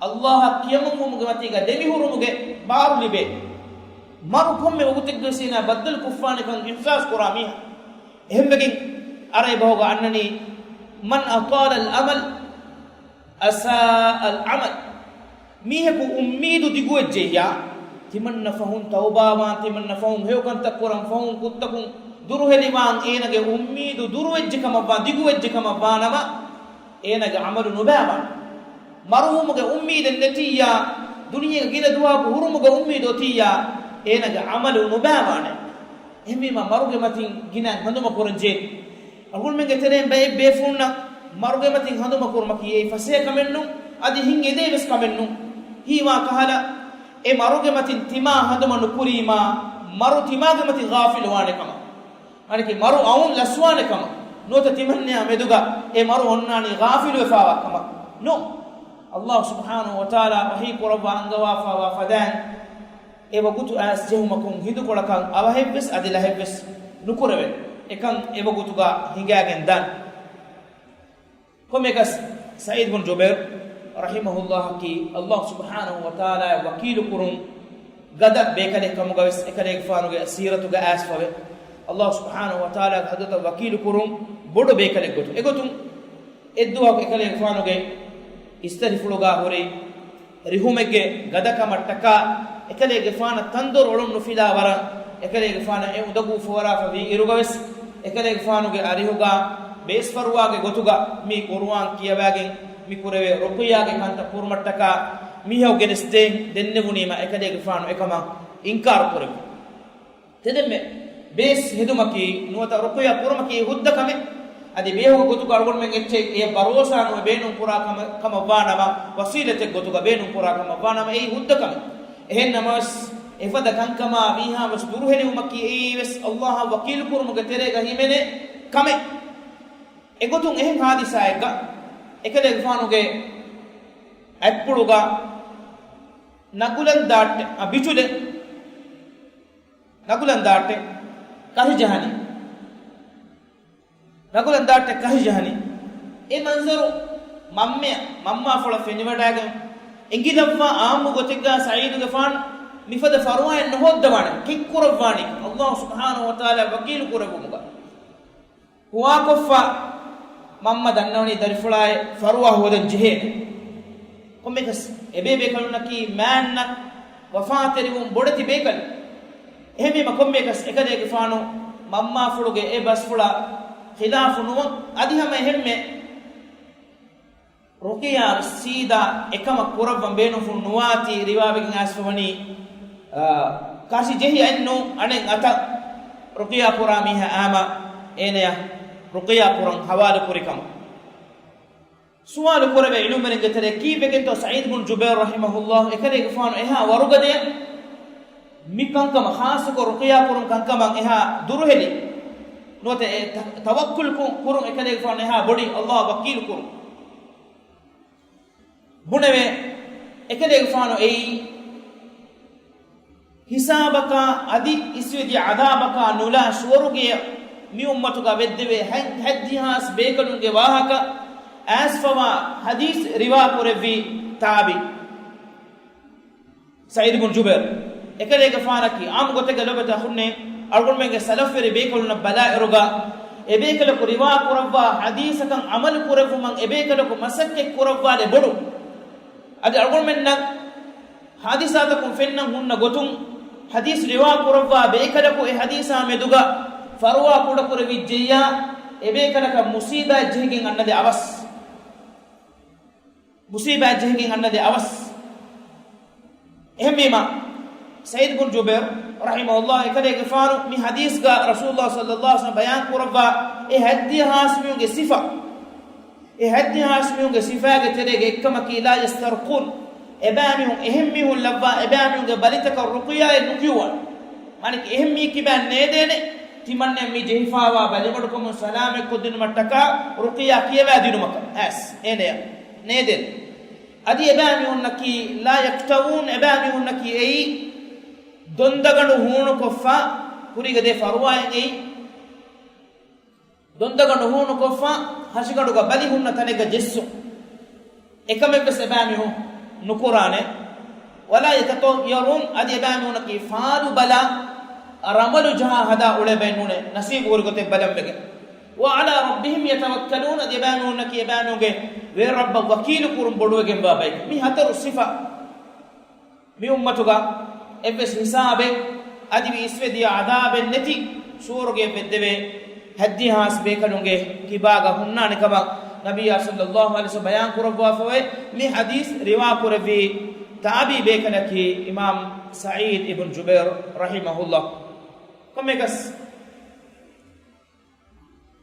ﷲ އަށް ކިޔަމަންވުމުގެ މަތީގަ ދެމިހުރުމުގެ ބާރު ލިބޭ. މަރު ކޮންމެ ވަގުތެއްގަވެސް އޭނާ ބައްދަލުކޮށްފާނެކަން އިޙްސާސް ކުރާ މީހާ. އެހެންވެގެން ޢަރަބި ބަހުގަ އަންނަނީ، من أطال الأمل أساء العمل. މީހަކު އުއްމީދު ދިގުވެއްޖެއްޔާ، ތިމަންނަ ފަހުން ތައުބާވާން، ތިމަންނަ ފަހުން ހެޔޮކަންތައް ކުރަން، ފަހުން ކުށްތަކުން ދުރުހެލިވާން، އޭނަގެ އުއްމީދު ދުރުވެއްޖެ ކަމަށްވާން، ދިގުވެއްޖެ ކަމަށްވާނަމަ، އޭނަގެ ޢަމަލު ނުބައިވާނެ. މަރުވުމުގެ އުއްމީދެއް ނެތިއްޔާ، ދުނިޔޭގަ ގިނަ ދުވަހަކު ހުރުމުގެ އުއްމީދު އޮތިއްޔާ، އޭނަގެ ޢަމަލު ނުބައިވާނެ. އެހެންވީމާ، މަރުގެ މަތިން ގިނައިން ހަނދުމަ ކުރަން ޖެހޭ. އަޅުގަނޑުމެންގެ ތެރެއިން ބައެއް ބޭފުޅުންނަށް މަރުގެ މަތިން ހަނދުމަ ކުރުމަކީ އެއީ ފަސޭހަ ކަމެއް ނޫން، އަދި ހިތް އެދޭ ވެސް ކަމެއް ނޫން. ހީވާ ކަހަލަ، އެ މަރުގެ މަތިން ތިމާ ހަނދުމަ ނުކުރީމާ، މަރު ތިމާގެ މަތިން ޣާފިލުވާނެ ކަމަށް. އަނެކެ މަރު އައުން ލަސްވާނެ ކަމަށް ނުވަތަ ތިމަންނަޔާ މެދުގަ އެ މަރު އޮންނާނީ ޣާފިލުވެފާވާ ކަމަށް ނޫން. ﷲ ސުބްޙާނަހޫ ވަތަޢާލާ ވަޙީ ކުރައްވާ އަންގަވާފާވާ ފަދައިން، އެ ވަގުތު އައިސް ޖެހުމަކުން ހިނދުކޮޅަކަށް އަވަހެއްވެސް އަދި ލަހެއްވެސް ނުކުރެވޭ. އެކަން އެ ވަގުތުގަ ހިނގާގެން ދާން. ކޮންމެއަކަސް ސަޢީދު ބުން ޖުބައިރު ރަޙިމަހުﷲ އަކީ ﷲ ސުބްޙާނަހު ވަތަޢާލާއާ ވަކީލުކުރުން ގަދަ ބޭކަލެއް ކަމުގަވެސް އެކަލޭގެފާނުގެ ސީރަތުގަ އައިސްފަވޭ. ﷲ ސުބްޙާނަހު ވަތަޢާލާގެ ޙަޟްރަތަށް ވަކީލުކުރުން ބޮޑު ބޭކަލެއްގޮތުން. އެގޮތުން އެއްދުވަހަކު އެކަލޭގެފާނުގެ އިސްތަށިފުޅުގަ ހުރި ރިހުމެއްގެ ގަދަކަމަށްޓަކާ އެކަލޭގެފާނަށް ތަންދޮރު އޮޅުން ނުފިލާ ވަރަށް އެކަލޭގެފާނަށް އެ އުނދަގޫ ފޯރާފަ ވީ އިރުގަވެސް، އެކަލޭގެފާނުގެ އަރިހުގަ ބޭސްފަރުވާގެ ގޮތުގަ މި ޤުރުއާން ކިޔަވާގެން މި ކުރެވޭ ރުޤުޔާގެ ކަންތައް ކުރުމަށްޓަކާ މީހަކު ގެނެސްދޭން ދެންނެވުނީމަ އެކަލޭގެފާނު އެކަމަށް އިންކާރު ކުރެއްވި. ތެދެންމެ ބޭސް ހެދުމަކީ ނުވަތަ ރުޤުޔާ ކުރުމަކީ ހުއްދަ ކަމެއް. އަދި ބޭހުގެ ގޮތުގަ އަޅުގަނޑުމެން އެއްޗެއް އެ ބަރޯސާ ނުވެ ބޭނުން ކުރާ ކަމަށް، ކަމަށްވާ ނަމަ، ވަސީލަތެއް ގޮތުގަ ބޭނުން ކުރާ ކަމަށްވާ ނަމަ، އެއީ ހުއްދަ ކަމެއް. އެހެން ނަމަވެސް، އެފަދަ ކަންކަމާ ވީހާވެސް ދުރުހެލިވުމަކީ އެއީވެސް ﷲ އަށް ވަކީލު ކުރުމުގެ ތެރޭގަ ހިމެނޭ ކަމެއް. އެގޮތުން އެހެން ހާދިސާއެއްގަ އެކަލޭގެފާނުގެ އަތްޕުޅުގަ ނަގުލަން ދާއްޓެ، އަ، ބިޗުލެއް ނަގުލަން ދާއްޓެ ކަށި ޖަހަނީ. ނަގުލަން ދާއްޓެ ކަށި ޖަހަނީ. އެ މަންޒަރު މަންމަ، މަންމާފުޅަށް ފެނިވަޑައިގެން އެނގިލައްވާ އާއްމު ގޮތެއްގަ ސަޢީދުގެފާނު މިފަދަ ފަރުވާއެއް ނުހޯއްދަވާނެ. ކެތްކުރައްވާނީ ﷲ ސުބްޙާނަހު ވަތަޢާލާ ވަކީލު ކުރެއްވުމުގަ. ހުވާކޮށްފަ މަންމަ ދަންނަވަނީ ދަރިފުޅާއި ފަރުވާ ހޯދަން ޖެހޭނެ. ކޮންމެއަކަސް އެބޭބޭކަލުންނަކީ މާތްނަ ވަފާތެރިވުން ބޮޑެތި ބޭކަލުން. އެހެންވީމަ ކޮންމެއަކަސް އެކަލޭގެފާނު މަންމާފުޅުގެ އެ ބަސްފުޅަށް ޚިލާފު ނުވަން އަދި ހަމަ އެހެންމެ ރުޤިޔާ ސީދާ އެކަމަށް ކުރައްވަން ބޭނުންފުޅު ނުވާތީ ރިވާވެގެން އައިސްފަވަނީ، އާ، ކަށި ޖެހި އަތް ނޫން އަނެއް އަތަށް ރުޤިޔާ ކުރާ މީހާ އާމަ އޭނަޔަށް ރުޤިޔާ ކުރަން ހަވާލު ކުރި ކަމަށް. ސުވާލު ކުރެވޭ ޢިލްމުވެރިންގެ ތެރޭ ކީއްވެގެންތޯ ސަޢީދު ބުން ޖުބައިރު ރަޙިމަހުﷲ އެކަލޭގެފާނު އެހާ ވަރުގަދަޔަށް މި ކަންކަމަށް ޚާއްޞަކޮށް ރުޤިޔާ ކުރުން ކަންކަމަށް އެހާ ދުރުހެލި ނުވަތަ އެ ތަ-، ތަވައްކުލް ކު-، ކުރުން އެކަލޭގެފާނު އެހާ ބޮޑި ﷲ އަށް ވަކީލު ކުރުން. ބުނެވޭ، އެކަލޭގެފާނު އެއީ ހިސާބަކާ އަދި އިސްވެދިޔަ ޢަޛާބަކާ ނުލާ ސުވަރުގެއަށް މި އުއްމަތުގަ ވެއްދެވޭ ހަތް-، ހަތްދިހާސް ބޭކަލުންގެ ވާހަކަ އައިސްފަވާ ޙަދީޘް ރިވާ ކުރެއްވީ ތާބިޢީ ސަޢީދު ބުން ޖުބައިރު. އެކަލޭގެފާނަކީ ޢާއްމު ގޮތެއްގަ ލޯބިވެތި އަޚުންނޭ، އަޅުގަނޑުމެންގެ ސަލަފުވެރި ބޭކަލުންނަށް ބަލާއިރުގަ، އެބޭކަލަކު ރިވާ ކުރައްވާ ޙަދީޘަކަށް ޢަމަލު ކުރެއްވުމަށް އެބޭކަލަކު މަސައްކަތް ކުރައްވާލެއް ބޮޑު. އަދި އަޅުގަނޑުމެންނަށް ޙާދިސާތަކުން ފެންނަން ހުންނަ ގޮތުން، ޙަދީޘް ރިވާ ކުރައްވާ ބޭކަލަކު އެ ޙަދީޘާ މެދުގަ ފަރުވާ ކުޑަކުރެވިއްޖެއްޔާ، އެބޭކަލަކަށް މުޞީބާތް ޖެހިގެން އަންނަދޭ އަވަސް. މުޞީބާތް ޖެހިގެން އަންނަދޭ އަވަސް. އެހެންވީމަ، ސަޢީދު ބުން ޖުބައިރު ރަޙިމަހުﷲ އެކަލޭގެފާނު މި ޙަދީޘްގަ ރަސޫލުﷲ ޞައްލަﷲ ޢަލައިހި ވަސައްލަމަ ބަޔާން ކުރައްވާ އެ ހަތްދިހަ ހާސް މީހުންގެ ސިފަ، އެ ހަތްދިހަ ހާސް މީހުންގެ ސިފައިގެ ތެރޭގެ އެއްކަމަކީ، ލާ ޔަސްތަރްޤޫން، އެބައިމީހުން އެހެން މީހުން ލައްވާ އެބައިމީހުންގެ ބަލިތަކަށް ރުޤިޔާއެއް ނުކިޔުވާނެ. މާނައީ އެހެން މީހެއް ކިބައިން ނޭދޭނެ، ތިމަންނައަށް މި ޖެހިފައިވާ ބަލިމަޑުކަމުން ސަލާމަތްކޮށްދިނުމަށްޓަކާ ރުޤިޔާ ކިޔަވާ ދިނުމަކަށް އައިސް އޭނަޔަށް ނޭދޭނެ. އަދި އެބައިމީހުންނަކީ، ލާ ޔަކްތަވޫން، އެބައިމީހުންނަކީ އެއީ ދޮންދަގަނޑު ހޫނުކޮށްފަ ކުރީގަ ދޭ ފަރުވާއެއް އެއީ ދޮންދަގަނޑު ހޫނުކޮށްފަ، ހަށިގަނޑުގަ ބަލި ހުންނަ ތަނެއްގަ ޖެއްސުން. އެކަމެއްވެސް އެބައިމީހުން ނުކުރާނެ. ވަލާ ޔަތަޠައްޔަރޫން، އަދި އެބައިމީހުންނަކީ ފާލު ބަލާ، ރަމަލު ޖަހާ ހަދާ އުޅޭ ބައެއް ނޫނޭ، ނަސީބު ހުރި ގޮތެއް ބަލަން ވެގެން. ވަޢަލާ ރައްބިހިމް ޔަތަވައްކަލޫން، އަދި އެބައިމީހުންގެ ވެރި ރައްބަށް ވަކީލު ކުރުން ބޮޑުވެގެންވާ ބައެއް. މި ހަތަރު ސިފަ މި އުއްމަތުގަ އެއްވެސް ހިސާބެއް އަދި އިސްވެދިޔަ ޢަޛާބެއް ނެތި ސުވަރުގެ ވެއްދެވޭ ހަތްދިހަ ހާސް ބޭކަލުންގެ ކިބާގަ ހުންނާނެ ކަމަށް ނަބިއްޔާ ޞައްލަﷲ ޢަލައިހި ވަސައްލަމަ ބަޔާން ކުރައްވާފަވޭ. މި ޙަދީޘް ރިވާ ކުރެއްވީ ތާބިޢީ ބޭކަލަކީ އިމާމް ސަޢީދު އިބްނު ޖުބައިރު ރަޙިމަހުﷲ. ކޮންމެއަކަސް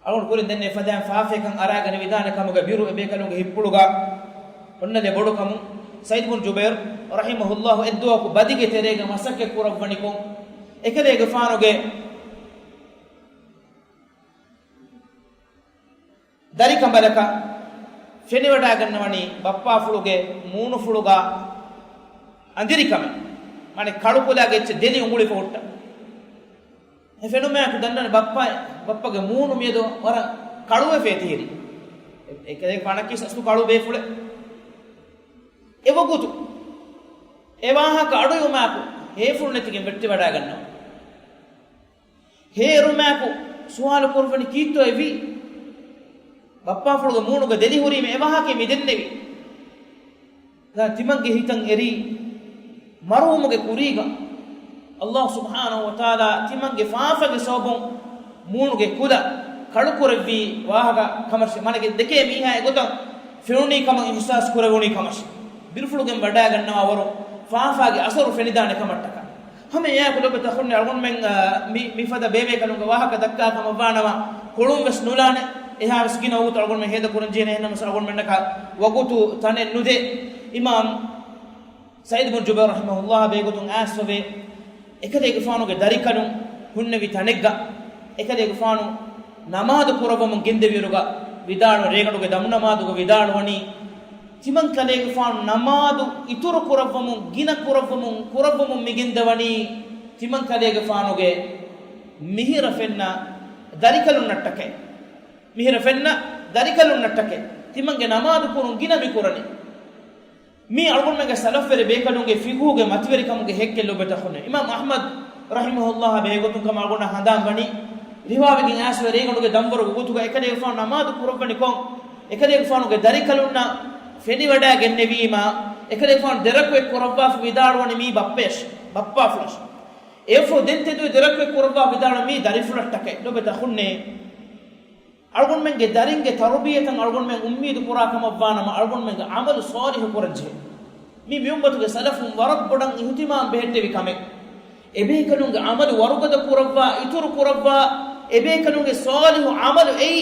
އަޅުގަނޑު ކުރިން ދެންނެވި ފަދައިން ފާފަޔަކަށް އަރާގަނެވިދާނެ ކަމުގަ ބިރު އެބޭކަލުންގެ ހިތްޕުޅުގަ އޮންނަލެއް ބޮޑު ކަމުން، ސަޢީދު ބުން ޖުބައިރު ރަޙިމަހުﷲ އެއްދުވަހަކު ބަދިގެ ތެރޭގަ މަސައްކަތް ކުރައްވަނިކޮށް، އެކަލޭގެފާނުގެ ދަރިކަނބަލަކަށް ފެނިވަޑައިގަންނަވަނީ ބައްޕާފުޅުގެ މޫނުފުޅުގަ އަނދިރިކަމެއް، މާނައީ ކަޅުކުލާގެ އެއްޗެއް ދެލި އުނގުޅިފަ ހުއްޓަ. އެ ފެނުމާއެކު ދަންނަވަނީ ބައްޕަ، ބައްޕަގެ މޫނު މިއަދު ވަރަށް ކަޅުވެފަ އެތިހިރީ. އެކަލޭގެފާނަކީ އަސްލު ކަޅު ބޭފުޅެއް. އެވަގުތު އެ ވާހަކަ އަޑުއިވުމާއެކު ހޭފުޅު ނެތިގެން ވެއްޓިވަޑާގަންނަވާ. ހޭ އެރުމާއެކު ސުވާލު ކުރައްވަނީ ކީއްތޯ އެ ވީ؟ ބައްޕާފުޅުގެ މޫނުގަ ދެލި ހުރީމަ އެ ވާހަކައެއް މި ދެންނެވީ. ދާ ތިމަންގެ ހިތަށް އެރީ މަރުވުމުގެ ކުރީގަ ﷲ ސުބްޙާނަހޫ ވަތަޢާލާ ތިމަންގެ ފާފަގެ ސަބަބުން މޫނުގެ ކުލަ ކަޅުކުރެއްވި ވާހަކަ ކަމަށް، މާނައަކީ ދެކޭ މީހާ އެގޮތަށް ފެނުނީ ކަމަށް އިޙްސާސް ކުރެވުނީ ކަމަށް ބިރުފުޅުގެން ވަޑާގަންނަވާ ވަރު ފާފާގެ އަސަރު ފެނިދާނެ ކަމަށްޓަކާ. ހަމަ އެއާއެކު ލޮބުވެތި އަޚުންނޭ، އަޅުގަނޑުމެން، އާ، މި، މިފަދަ ބޭބޭކަލުންގެ ވާހަކަ ދައްކާ ކަމަށްވާނަމަ، ކޮޅުން ވެސް ނުލާނެ. އެހާވެސް ގިނަ ވަގުތު އަޅުގަނޑުމެން ހޭދަކުރަންޖެހޭނެ. އެހެންނަމަވެސް އަޅުގަނޑުމެންނަކަށް ވަގުތު ތަނެއް ނުދޭ. އިމާމް ސަޢީދު ބިން ޖުބައިރު ރަޙިމަހުﷲ ބެހޭގޮތުން އައިސްފަވޭ، އެކަލޭގެފާނުގެ ދަރިކަލުން ހުންނެވި ތަނެއްގަ، އެކަލޭގެފާނު ނަމާދު ކުރައްވަމުން ގެންދެވިއިރުގަ ވިދާޅު، ރޭގަނޑުގެ ދަމުނަމާދުގަ ވިދާޅުވަނީ، ތިމަން ކަލޭގެފާނު ނަމާދު އިތުރު ކުރައްވަމުން، ގިނަ ކުރައްވަމުން، ކުރައްވަމުން މިގެންދަވަނީ، ތިމަން ކަލޭގެފާނުގެ މިހިރަ ފެންނަ ދަރިކަލުންނަށްޓަކައި. މިހިރަ ފެންނަ ދަރިކަލުންނަށްޓަކައި. ތިމަންގެ ނަމާދު ކުރުން ގިނަ މިކުރަނީ. މީ އަޅުގަނޑުމެންގެ ސަލަފްވެރި ބޭކަލުންގެ ފިޤުހުގެ މަތިވެރިކަމުގެ ހެއްކެއް ލޮބުވެތި އަޚުންނޭ. އިމާމް އަޙްމަދު ރަޙިމަހުﷲ ބެހޭގޮތުން ކަމަށް އަޅުގަނޑަށް ހަނދާން ވަނީ، ރިވާވެގެން އައިސްފަވޭ، ރޭގަނޑުގެ ދަންވަރުގެ ގޮތުގަ އެކަލޭގެފާނު ނަމާދު ކުރައްވަނިކޮށް، އެކަލޭގެފާނުގެ ދަރިކަލުންނަށް ފެނިވަޑައިގެންނެވީމާ، އެކަލޭގެފާނު ދެރަކު އެއްކުރައްވާފަ ވިދާޅުވަނީ މީ ބައްޕަޔަށް، ބައްޕާފުޅަށް. އެއަށްފަހު ދެން ތެދުވެ ދެރަކު އެއްކުރައްވާ ވިދާޅުވީ މީ ދަރިފުޅަށްޓަކައި. ލޮބުވެތި އަޚުންނޭ، އަޅުގަނޑުމެންގެ ދަރިންގެ ތަރުބިޔަތަށް އަޅުގަނޑުމެން އުއްމީދު ކުރާ ކަމަށްވާނަމަ، އަޅުގަނޑުމެންގެ ޢަމަލު ޞާލިޙު ކުރަންޖެހޭ. މި މިއުއްމަތުގެ ސަލަފުން ވަރަށް ބޮޑަށް އިހުތިމާމް ބެހެއްޓެވި ކަމެއް. އެބޭކަލުންގެ ޢަމަލު ވަރުގަދަ ކުރައްވާ، އިތުރު ކުރައްވާ، އެބޭކަލުންގެ ޞާލިޙު ޢަމަލު އެއީ،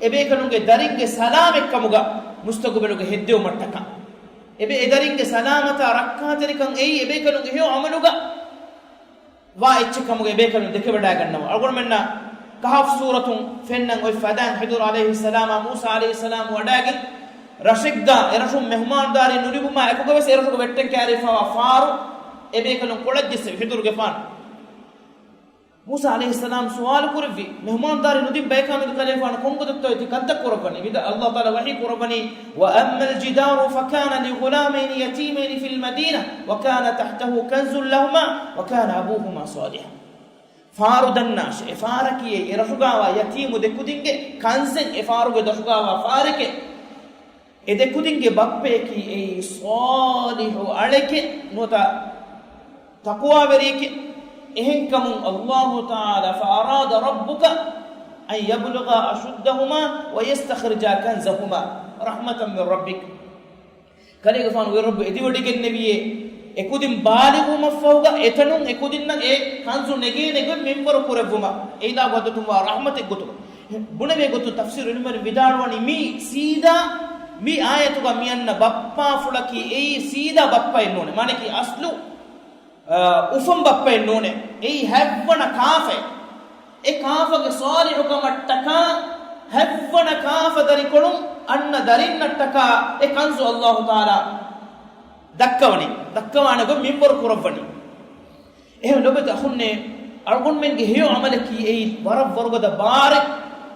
އެބޭކަލުންގެ ދަރިންގެ ސަލާމަތްކަމުގަ މުސްތަޤުބަލުގަ ހެއްދެވުމަށްޓަކާ. އެބޭ، އެދަރިންގެ ސަލާމަތާ ރައްކާތެރިކަން އެއީ އެބޭކަލުންގެ ހެޔޮ ޢަމަލުގަ ވާ އެއްޗެއް ކަމުގަ އެބޭކަލުން ދެކެވަޑައިގަންނަވާ. އަޅުގަނޑުމެންނަށް ކަހަފް ސޫރަތުން ފެންނަން އޮތް ފަދައިން ޚިޟުރު ޢަލައިހިއްސަލާމާ މޫސާ ޢަލައިހިއްސަލާމް ވަޑައިގެން ރަށެއްގަ އެރަށުން މެހުމާންދާރީ ނުލިބުމާ އެކުގަވެސް އެރަށުގަ ވެއްޓެން ކައިރިފަވާ ފާރު އެބޭކަލުން ކޮޅަށް ޖެއްސެވި ޚިޟުރުގެފާނު. މޫސާ ޢަލައިހިއްސަލާމް ސުވާލު ކުރެއްވި، މެހުމާންދާރީ ނުދިން ބަޔަކާ މެދު ކަލޭގެފާނު ކޮންގޮތަށްތޯ ތި ކަންތައް ކުރައްވަނީ؟ ވިދާ، ﷲ ތަޢާލާ ވަޙީ ކުރައްވަނީ، وَأَمَّا الْجِدَارُ فَكَانَ لِغُلَامَيْنِ يَتِيمَيْنِ فِي الْمَدِينَةِ وَكَانَ تَحْتَهُ كَنْزٌ لَهُمَا وَكَانَ أَبُوهُمَا صَالِحًا. ފާރު ދަންނާށޭ، އެ ފާރަކީ އެ ރަށުގާވާ ޔަތީމު ދެ ކުދިންގެ ކަންޒެއް، އެ ފާރުގެ ރަށުގާވާ ފާރެކޭ. އެ ދެ ކުދިންގެ ބައްޕަޔަކީ އެއީ ޞާލިޙު އަޅެކޭ، ނުވަތަ ތަޤްވާވެރިއެކޭ. އެހެންކަމުން ﷲ ތަޢާލާ، فَأَرَادَ رَبُّكَ أَنْ يَبْلُغَا أَشُدَّهُمَا وَيَسْتَخْرِجَا كَنْزَهُمَا رَحْمَةً مِنْ رَبِّكَ. ކަލޭގެފާނުގެ ރައްބު އެދިވަޑިގެންނެވިއޭ، އެކުދިން ބާލިޣުވުމަށްފަހުގަ އެތަނުން އެކުދިންނަށް އެ ކަންޒު ނެގޭނެ ގޮތް މިންވަރު ކުރެއްވުމަށް، އެއިލާހު ހަޟްރަތުން ވާ ރަޙްމަތެއް ގޮތުގަ. ބުނެވޭ ގޮތުން ތަފްސީރު ޢިލްމުވެރިން ވިދާޅުވަނީ، މީ ސީދާ މި އާޔަތުގަ މި އަންނަ ބައްޕާފުޅަކީ އެއީ ސީދާ ބައްޕައެއް ނޫނޭ. މާނައަކީ އަސްލު، އާ، އުފަން ބައްޕައެއް ނޫނޭ. އެއީ ހަތްވަނަ ކާފައެއް. އެ ކާފަގެ ޞާލިޙުކަމަށްޓަކާ ހަތްވަނަ ކާފަ ދަރިކޮޅުން އަންނަ ދަރިންނަށްޓަކާ އެ ކަންޒު ﷲ ތަޢާލާ ދައްކަވަނީ، ދައްކަވާނެ ގޮތް މިންވަރު ކުރައްވަނީ. އެހެން ލޮބުވެތި އަޚުންނޭ، އަޅުގަނޑުމެންގެ ހެޔޮ ޢަމަލަކީ އެއީ ވަރަށް ވަރުގަދަ ބާރެއް.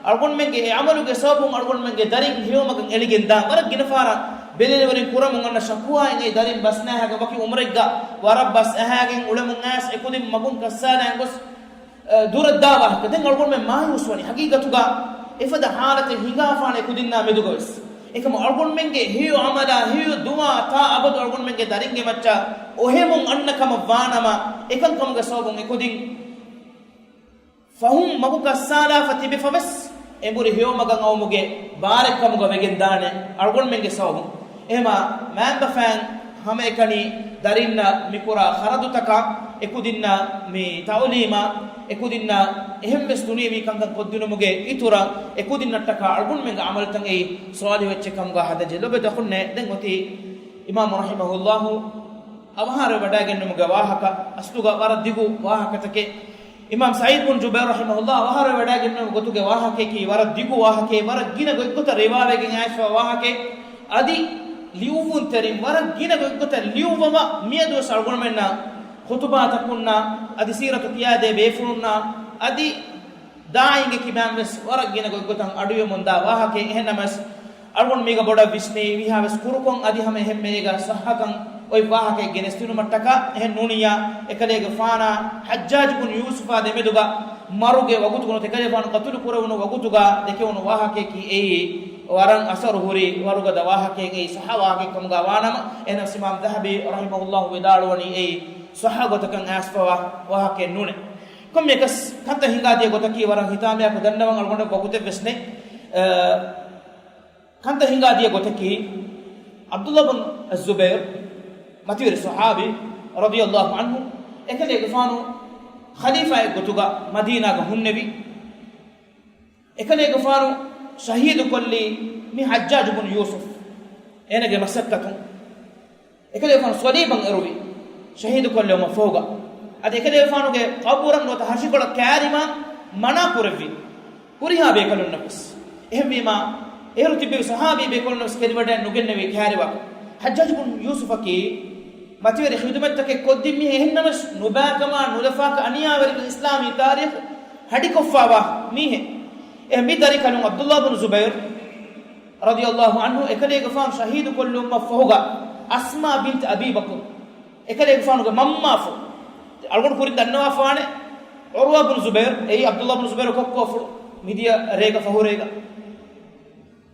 އަޅުގަނޑުމެންގެ އެ ޢަމަލުގެ ސަބަބުން އަޅުގަނޑުމެންގެ ދަރިން ހެޔޮމަގަށް އެޅިގެން ދާން. ވަރަށް ގިނަ ފަހަރަށް ބެލެނިވެރިން ކުރަމުން އަންނަ ޝަކުވާއެއް، އެ ދަރިން ބަސް ނާހާގަ ވަކި ޢުމްރެއްގަ ވަރަށް ބަސް އަހާގެން އުޅެމުން އައިސް އެކުދިން މަގުން ކައްސާލައިގެން ގޮސް، އަ، ދުރަށް ދާ ވާހަކަ. ދެން އަޅުގަނޑުމެން މާޔޫސްވަނީ. ހަގީގަތުގަ އެފަދަ ޙާލަތެއް ހިނގާފާނެ އެކުދިންނާ މެދުގަވެސް. އެކަމު އަޅުގަނޑުމެންގެ ހެޔޮ ޢަމަލާ ހެޔޮ ދުޢާ ތާ އަބަދު އަޅުގަނޑުމެންގެ ދަރިންގެ މައްޗަށް އޮހެމުން އަންނަ ކަމަށް ވާނަމަ، އެކަންކަމުގެ ސަބަބުން އެކުދިން ފަހުން މަގު ކައްސާލާފަ ތިބެފަވެސް، އެނބުރި ހެޔޮމަގަށް އައުމުގެ ބާރެއްކަމުގަ ވެގެން ދާނެ އަޅުގަނޑުމެންގެ ސަބަބުން. އެހެމާ މައިންބަފައިން ހަމައެކަނި ދަރިންނަށް މިކުރާ ޚަރަދުތަކާ، އެކުދިންނަށް މި ތަޢުލީމާ، އެކުދިންނަށް އެހެންވެސް ދުނިޔަވީ ކަންކަން ކޮށްދިނުމުގެ އިތުރަށް، އެކުދިންނަށްޓަކާ އަޅުގަނޑުމެންގެ ޢަމަލުތައް އެއީ ޞާލިޙު އެއްޗެއް ކަމުގަ ހަދަންޖެހޭ. ލޮބުވެތި އަޚުންނޭ، ދެން އޮތީ އިމާމު ރަޙިމަހުﷲ އަވަހާރަވެވަޑައިގެންނުމުގެ ވާހަކަ، އަސްލުގަ ވަރަށް ދިގު ވާހަކަތަކެއް. އިމާމް ސަޢީދު ބުން ޖުބައިރު ރަޙިމަހުﷲ އަވަހާރަވެވަޑައިގެންނެވުމުގެ ގޮތުގެ ވާހަކަޔަކީ ވަރަށް ދިގު ވާހަކައެއް، ވަރަށް ގިނަ ގޮތްގޮތަށް ރިވާވެގެން އައިސްފަވާ ވާހަކައެއް. އަދި ލިޔުއްވުންތެރިން ވަރަށް ގިނަ ގޮތްގޮތަށް ލިޔުއްވަވާ މިއަދުވެސް އަޅުގަނޑުމެންނަށް ޚުތުބާތަކުންނާ އަދި ސީރަތު ކިޔާދޭ ބޭފުޅުންނާ އަދި ދާއިންގެ ކިބައިންވެސް ވަރަށް ގިނަ ގޮތްގޮތަށް އަޑުއިވެމުންދާ ވާހަކައެއް. އެހެންނަމަވެސް، އަޅުގަނޑު މީގަ ބޮޑަށް ވިސްނީ މީހާވެސް ކުރުކޮށް އަދި ހަމަ އެހެންމެ އޭގަ ޞައްޙަކަން އޮތް ވާހަކައެއް ގެނެސްދިނުމަށްޓަކާ. އެހެން ނޫނިއްޔާ، އެކަލޭގެފާނާ ޙައްޖާޖު ބުން ޔޫސުފާ ދެމެދުގަ މަރުގެ ވަގުތުގަ ނުވަތަ އެކަލޭގެފާނު ޤަތުލު ކުރެވުނު ވަގުތުގަ ދެކެވުނު ވާހަކަޔަކީ އެއީ ވަރަށް އަސަރު ހުރި ވަރުގަދަ ވާހަކައެއް، އެއީ ޞައްޙަ ވާހަކައެއް ކަމުގަ ވާނަމަ، އެހެނަސް އިމާމް ޛަހަބީ ރަޙިމަހުﷲ ވިދާޅުވަނީ އެއީ ޞައްޙަ ގޮތަކަށް އައިސްފަވާ ވާހަކައެއް ނޫނޭ. ކޮންމެއަކަސް ކަންތައް ހިނގާދިޔަ ގޮތަކީ ވަރަށް ހިތާމަޔާކޮށް ދަންނަވަން އަޅުގަނޑަށް ވަގުތެއްވެސް ނެތް. އަ، ކަންތައް ހިނގާދިޔަ ގޮތަކީ، ޢަބްދުﷲ ބުން އައްޒުބައިރު، މަތިވެރި ޞަޙާބީ، ރަޟިޔަﷲ ޢަންހު، އެކަލޭގެފާނު ޚަލީފާއެއް ގޮތުގަ މަދީނާގަ ހުންނެވި. އެކަލޭގެފާނު ޝަހީދުކޮށްލީ މި ޙައްޖާޖު ބުން ޔޫސުފް އޭނަގެ މަސައްކަތުން. އެކަލޭގެފާނު ޞަލީބަށް އެރުވި، ޝަހީދުކޮށްލެވުމަށް ފަހުގަ. އަދި އެކަލޭގެފާނުގެ ޤަބުރަށް ނުވަތަ ހަށިކޮޅަށް ކައިރިމަށް މަނާ ކުރެއްވި. ހުރިހާ ބޭކަލުންނަށްވެސް. އެހެންވީމާ، އޭރު ތިއްބެވި ޞަޙާބީ ބޭކަލުންނަށްވެސް ކެރިވަޑައެއް ނުގެންނެވި ކައިރިވާކަށް. ޙައްޖާޖު ބުން ޔޫސުފަކީ މަތިވެރި ޚިދުމަތްތަކެއް ކޮށްދިން މީހެއް. އެހެންނަމަވެސް ނުބައިކަމާ ނުލަފާކަށް އަނިޔާވެރިކަން އިސްލާމީ ތާރީޚު ހަޑިކޮށްފައިވާ މީހެއް. އެ މި ދަރިކަލުން ޢަބްދުﷲ ބުން ޒުބައިރު ރަޟިޔަﷲ ޢަންހު އެކަލޭގެފާނު ޝަހީދުކޮށްލުމަށްފަހުގަ، އަސްމާ ބިންތު އަބީ ބަކުރު އެކަލޭގެފާނުގެ މަންމާފުޅު، އަޅުގަނޑު ކުރިން ދަންނަވާފާނެ، ޢުރުވާ ބުން ޒުބައިރު، އެއީ ޢަބްދުﷲ ބުން ޒުބައިރު ކޮއްކޮފުޅު، މިދިޔަ ރޭގަ ފަހުރޭގަ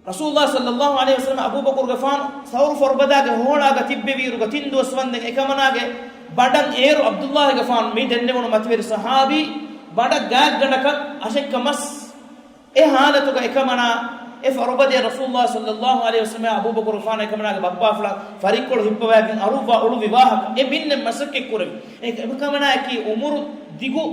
ރަސޫލުﷲ ޞައްލަﷲ ޢަލައިހި ވަސައްލަމަ އަބޫބަކުރުގެފާނު ޘައުރު ފޮރުބަދާގެ ހޮހޮޅާގަ ތިއްބެވިއިރުގަ ތިން ދުވަސް ވަންދެން އެކަމަނާގެ ބަނޑަށް އޭރު ޢަބްދުﷲގެފާނު މި ދެންނެވުނު މަތިވެރި ޞަޙާބީ ބަނޑަށް ގާތްގަނޑަކަށް އަށެއްކަ މަސް. އެ ޙާލަތުގަ އެކަމަނާ އެ ފަރުބަދޭ ރަސޫލުﷲ ޞައްލަﷲ ޢަލައިހި ވަސައްލަމަ އަބޫބަކުރުގެފާނު އެކަމަނާގެ ބައްޕާފުޅަށް ފަރިއްކޮޅު ހިއްޕަވައިގެން އަރުއްވާ އުޅުއްވި ވާހަކަ އެ މިންނެ މަސައްކަތް ކުރެވި. އެ އެކަމަނާއަކީ އުމުރު ދިގު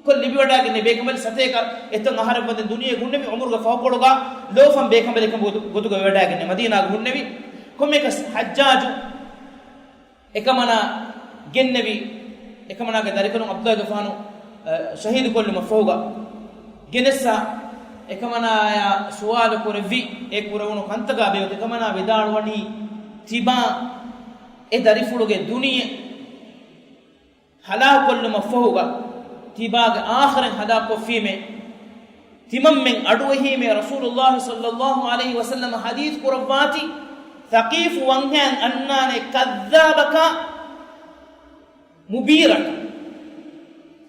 ކޮށް ލިބިވަޑައިގެންނެވި ބޭކަނބަލެއް. ސަތޭކަ އެތައް އަހަރެއް ވަންދެން ދުނިޔެ ހުންނެވި އުމުރުގެ ފަހުކޮޅުގަ ލޯފަން ބޭކަނބަލެއް ކަމުގެ ގޮތުގަ ވެވަޑައިގެންނެވި މަދީނާގަ ހުންނެވި. ކޮންމެއަކަސް ޙައްޖާޖު އެކަމަނާ ގެންނެވި، އެކަމަނާގެ ދަރިކަލުން ޢަބްދުﷲގެފާނު، އަ، ޝަހީދުކޮށްލުމަށް ފަހުގަ ގެނެއްސާ އެކަމަނާޔާ ސުވާލު ކުރެއްވި. އެ ކުރެވުނު ކަންތަކާ ބެހޭގޮތުން އެކަމަނާ ވިދާޅުވަނީ ތިބާ އެ ދަރިފުޅުގެ ދުނިޔެ ހަލާކުކޮށްލުމަށްފަހުގަ، ތިބާގެ އާޚިރަތް ހަލާކުކޮށްފީމޭ، ތިމަންމެން އަޑުއެހީމޭ ރަސޫލުﷲ ޞައްލަﷲ ޢަލައިހި ވަސައްލަމަ ޙަދީޘް ކުރައްވާތީ، ޘަޤީފު ވަންހައިން އަންނާނެ ކައްޛާބަކާ މުބީރަކަށް.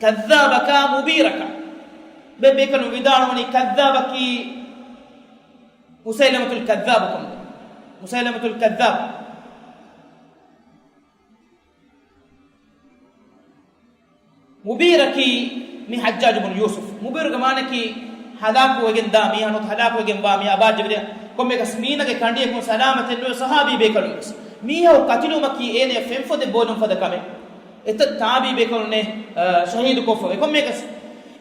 ކައްޛާބަކާ މުބީރަކަށް. ބޭ-، ބޭކަލުން ވިދާޅުވަނީ ކައްޛާބަކީ މުސައިލަމަތުލް ކައްޛާބު ކަމުގަ. މުސައިލަމަތުލް ކައްޛާބު. މުބީރަކީ މި ޙައްޖާޖު ބުން ޔޫސުފް. މުބީރުގެ މާނައަކީ ހަލާކުވެގެން ދާ މީހާ ނުވަތަ ހަލާކުވެގެން ވާ މީހާ ބާއްޖަވެރި. ކޮންމެއަކަސް މީނަގެ ކަނޑިއަކުން ސަލާމަތެއް ނުވެ ޞަޙާބީ ބޭކަލުން ވެސް. މީހަކު ކަތިލުވުމަކީ އޭނަޔަށް ފެންފޮދެއް ބޯލުން ފަދަ ކަމެއް. އެތައް ތާބީ ބޭކަލުންނޭ، އަ، ޝަހީދު ކޮށްފަ. އެ ކޮންމެއަކަސް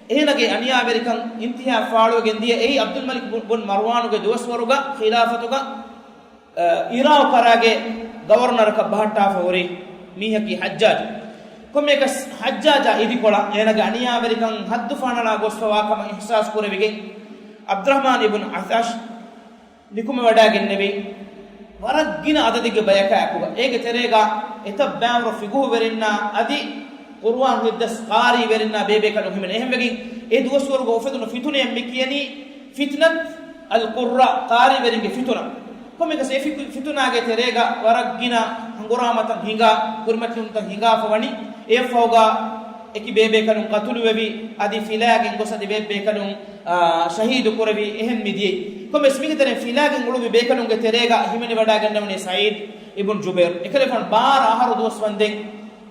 އޭނަގެ އަނިޔާވެރިކަން އިންތިހާ ފާޅުވެގެން ދިޔަ އެއީ ޢަބްދުލް މަލިކް ބު-، ބުން މަރުވާނުގެ ދުވަސްވަރުގަ ޚިލާފަތުގަ އިރާޤު ކަރާގެ ގަވަރުނަރަކަށް ބަހައްޓާފަ ހުރި މީހަކީ ޙައްޖާޖު. ކޮންމެއަކަސް ޙައްޖާޖާ އިދިކޮޅަށް އޭނަގެ އަނިޔާވެރިކަން ޙައްދު ފަނަޅާ ގޮސްފަވާ ކަމަށް އިޙްސާސް ކުރެވިގެން، ޢަބްދުއްރަޙްމާން އިބްނު ޢައްޢަޝް ނިކުމެވަޑައިގެންނެވި ވަރަށް ގިނަ އަދަދެއްގެ ބަޔަކާ އެކުގަ. އޭގެ ތެރޭގަ އެތައް ބައިވަރު ފިޤުހުވެރިންނާ އަދި ޤުރުއާން ހިތްދަސް ޤާރީވެރިންނާ ބޭބޭކަލުން ހިމެނޭ. އެހެންވެގެން އެ ދުވަސްވަރުގަ އުފެދުނު ފިތުނައަށް މި ކިޔަނީ ފިތުނަތު އަލްޤުއްރާ، ޤާރީވެރިންގެ ފިތުނަ. ކޮންމެއަކަސް އެ ފި-، ފިތުނާގެ ތެރޭގަ ވަރަށް ގިނަ ހަނގުރާމަތައް ހިނގާ، ކުރިމަތިލުންތައް ހިނގާފަ ވަނީ. އެއަށްފަހުގަ އެކި ބޭބޭކަލުން ޤަތުލުވެވި، އަދި ފިލާގެން ގޮސް އަދި ބޭބޭކަލުން، އާ، ޝަހީދު ކުރެވި. އެހެން މިދިޔައީ. ކޮންމެސް މީގެ ތެރެއިން ފިލާގެން އުޅުއްވި ބޭކަލުންގެ ތެރޭގަ ހިމެނިވަޑައިގަންނަވަނީ ސަޢީދު އިބްނު ޖުބައިރު. އެކަލޭގެފާނު ބާރަ އަހަރު ދުވަސް ވަންދެން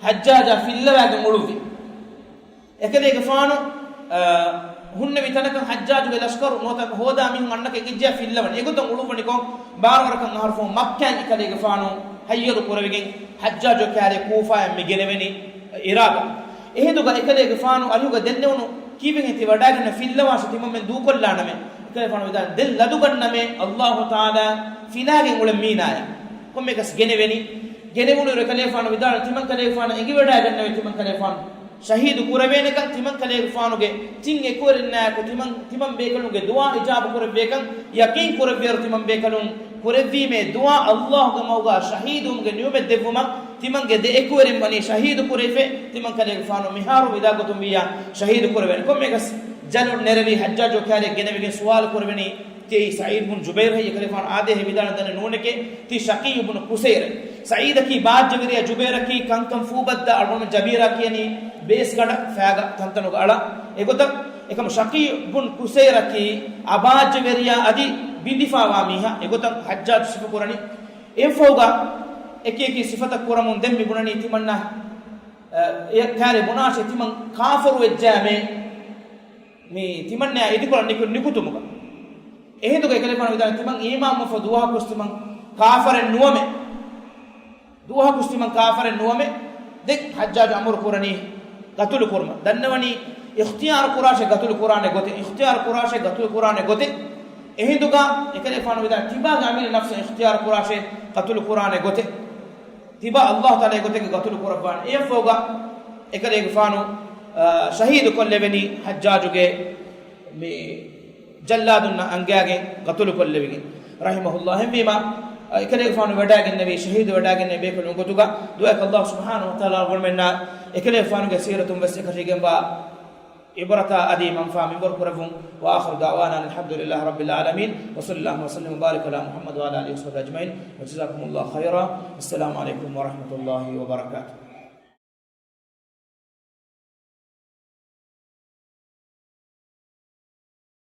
ޙައްޖާޖާ ފިއްލަވައިގެން އުޅުއްވި. އެކަލޭގެފާނު، އާ، ހުންނެވި ތަނަކަށް ޙައްޖާޖުގެ ލަޝްކަރު ނުވަތަ ހޯދާ މީހުން އަންނަކަށް އެނގިއްޖެޔާ ފިއްލަވަނީ. އެގޮތަށް އުޅުއްވަނިކޮށް، ބާރަ ވަރަކަށް އަހަރު ފަހުން މައްކާއިން އެކަލޭގެފާނު ހައްޔަރު ކުރެވިގެން، ޙައްޖާޖު ކާރި ކޫފާއަށް މި ގެނެވެނީ އިރާޤަށް. އެހިނދުގަ އެކަލޭގެފާނު އަރިހުގަ ދެންނެވުނު ކީއްވެގެން ތި ވަޑައިގަންނަ ފިއްލަވާށޭ ތިމަންމެން ދޫކޮށްލާނަމޭ. އެކަލޭގެފާނު ވިދާޅުވި، ދެން ލަދުގަންނަމޭ، ﷲ ތަޢާލާ ފިލާގެން އުޅެން މީނާޔަށް. ކޮންމެއަކަސް ގެނެވެނީ. ގެނެވުނުއިރު އެކަލޭގެފާނު ވިދާޅުވި، ތިމަން ކަލޭގެފާނަށް އެނގިވަޑައިގަންނަވޭ ތިމަން ކަލޭގެފާނު ޝަހީދު ކުރެވޭނެކަން. ތިމަން ކަލޭގެފާނުގެ ތިން އެކުވެރިންނާއެކު ތިމަން، ތިމަން ބޭކަލުންގެ ދުޢާ އިޖާބަ ކުރެއްވޭކަން ޔަޤީން ކުރެއްވިއިރު، ތިމަން ބޭކަލުން ކުރެއްވީމޭ ދުޢާ ﷲގެ މަގުގަ ޝަހީދުވުމުގެ ނިޢުމަތް ދެއްވުމަށް. ތިމަންގެ ދެ އެކުވެރިން ވަނީ ޝަހީދު ކުރެވިފައި. ތިމަން ކަލޭގެފާނު މިހާރު ވިދާ ގޮތުން ވިއްޔާ ޝަހީދު ކުރެވޭނެ. ކޮންމެއަކަސް ޖަލުން ނެރެވި ޙައްޖާޖު ކާރިއަށް ގެނެވިގެން ސުވާލު ކުރެވެނީ، ތިޔައީ ސަޢީދު ބުން ޖުބައިރު ހެއްޔޭ؟ އެކަލޭގެފާނު އާދޭހޭ ވިދާޅުވި ދަންނެއް ނޫނެކޭ، ތީ ޝަޤީ ބުނު ކުސައިރޭ. ސަޢީދަކީ ބާއްޖަވެރިޔާ، ޖުބައިރަކީ ކަންކަން ފޫބައްދާ އަޅުގަނޑު ޖަބީރާ ކިޔަނީ ބޭސް ގަނޑަށް ފައިގަ ތަންތަނުގަ އަޅާ. އެގޮތަށް އެކަމު ޝަޤީ ބުން ކުސައިރަކީ އަބާއްޖަވެރިޔާ އަދި ބިނދިފާވާ މީހާ. އެގޮތަށް ޙައްޖާޖު ސިފަކުރަނީ. އެއަށްފަހުގަ އެކި އެކި ސިފަތައް ކުރަމުން ދެން މި ބުނަނީ ތިމަންނަ، އަ، އެ ކާރި ބުނާށޭ ތިމަން ކާފަރު ވެއްޖާމޭ. މި ތިމަންނަޔާ އިދިކޮޅަށް ނިކު-، ނިކުތުމުގަ. އެހިނދުގަ އެކަލޭގެފާނު ވިދާޅުވި ތިމަން އީމާންވެފަ ދުވަހަކުސް ތިމަން ކާފަރެއް ނުވަމެ. ދުވަހަކުސް ތިމަން ކާފަރެއް ނުވަމެ. ދެން ޙައްޖާޖު އަމުރު ކުރަނީ ގަތުލު ކުރުމަށް. ދަންނަވަނީ އިޚްތިޔާރު ކުރާށޭ ގަތުލު ކުރާނެ ގޮތެއް، އިޚްތިޔާރު ކުރާށޭ ގަތުލު ކުރާނެ ގޮތެއް. އެހިނދުގަ އެކަލޭގެފާނު ވިދާޅުވި ތިބާގެ އަމިއްލަ ނަފްސަށް އިޚްތިޔާރު ކުރާށޭ ގަތުލު ކުރާނެ ގޮތެއް. ތިބާ ﷲ ތަޢާލާގެ ގޮތެއްގަ ގަތުލު ކުރައްވާނެ. އެއަށްފަހުގަ އެކަލޭގެފާނު، އާ، ޝަހީދު ކޮށްލެވެނީ ޙައްޖާޖުގެ މި ޖައްލާދުންނަށް އަންގައިގެން ގަތުލު ކޮށްލެވިގެން. ރަޙިމަހުﷲ. އެހެންވީމަ، އެކަލޭގެފާނު ވެޑާގެންނެވީ، ޝަހީދު ވެޑާގެންނެވި ބޭކަލުން ގޮތުގަ. ދުޢާއަކީ ﷲ ސުބްޙާނަހޫ ވަތަޢާލާ އަޅުގަނޑުމެންނާ އެކަލޭގެފާނުގެ ސީރަތުން ވެސް އެކަށީގެންވާ ޢިބްރަތާ އަދި މަންފާ މިންވަރު ކުރެއްވުން. وآخر دعوانا أن الحمد لله رب العالمين، وصلى الله وسلم وبارك على محمد وعلى آله وصحبه أجمعين، وجزاكم الله خيرا، السلام عليكم ورحمة الله وبركاته.